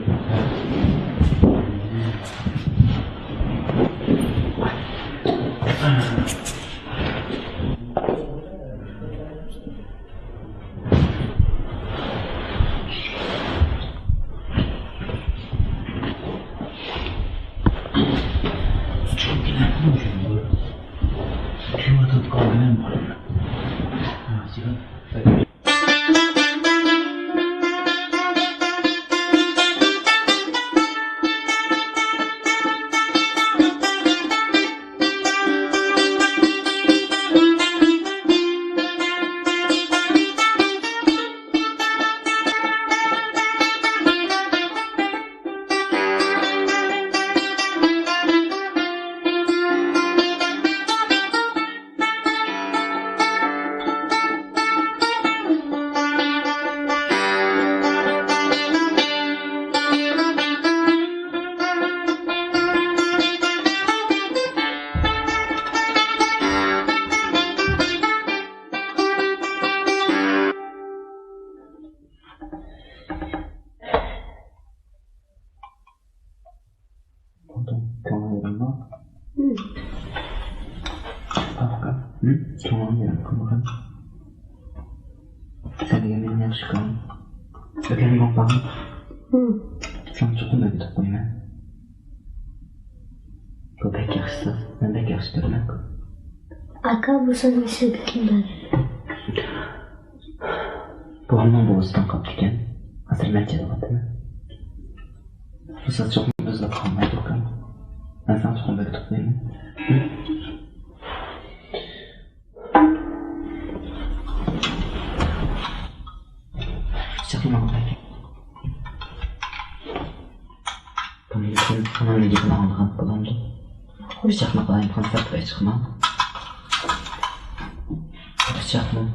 كۆڭۈل ئايرىلما. كۆڭۈل ئايرىلما. سەن دېگەن مېنىڭ ياخشى ئۇكام. ئۆگەنگۈڭ بارمۇ؟ ساڭا چوقۇم ئۆگىتىپ قويىمەن. بۇ بەك ياخشى سۆز. مەن بەك ياخشى كۆرىمەن. ئاكا، بۇ سۆزنى سىزگە كىم بەردى؟ بوۋامنىڭ بوۋىسىدىن قاپتىكەن. ھازىر مەن چېلىۋاتىمەن. بۇ سۆز چوقۇم ئۆزىدە قالمايدۇ ئۇكام. مەن ساڭا چوقۇم ئۆگىتىپ قويىمەن. چاقماق. بۇنىڭ ئانامنىڭ گېپىنى ئاڭلىغان بولامدۇ؟ بىر چاقماق ئالايمىقان، سىرتقا چىقماڭ. بىر چاقماق.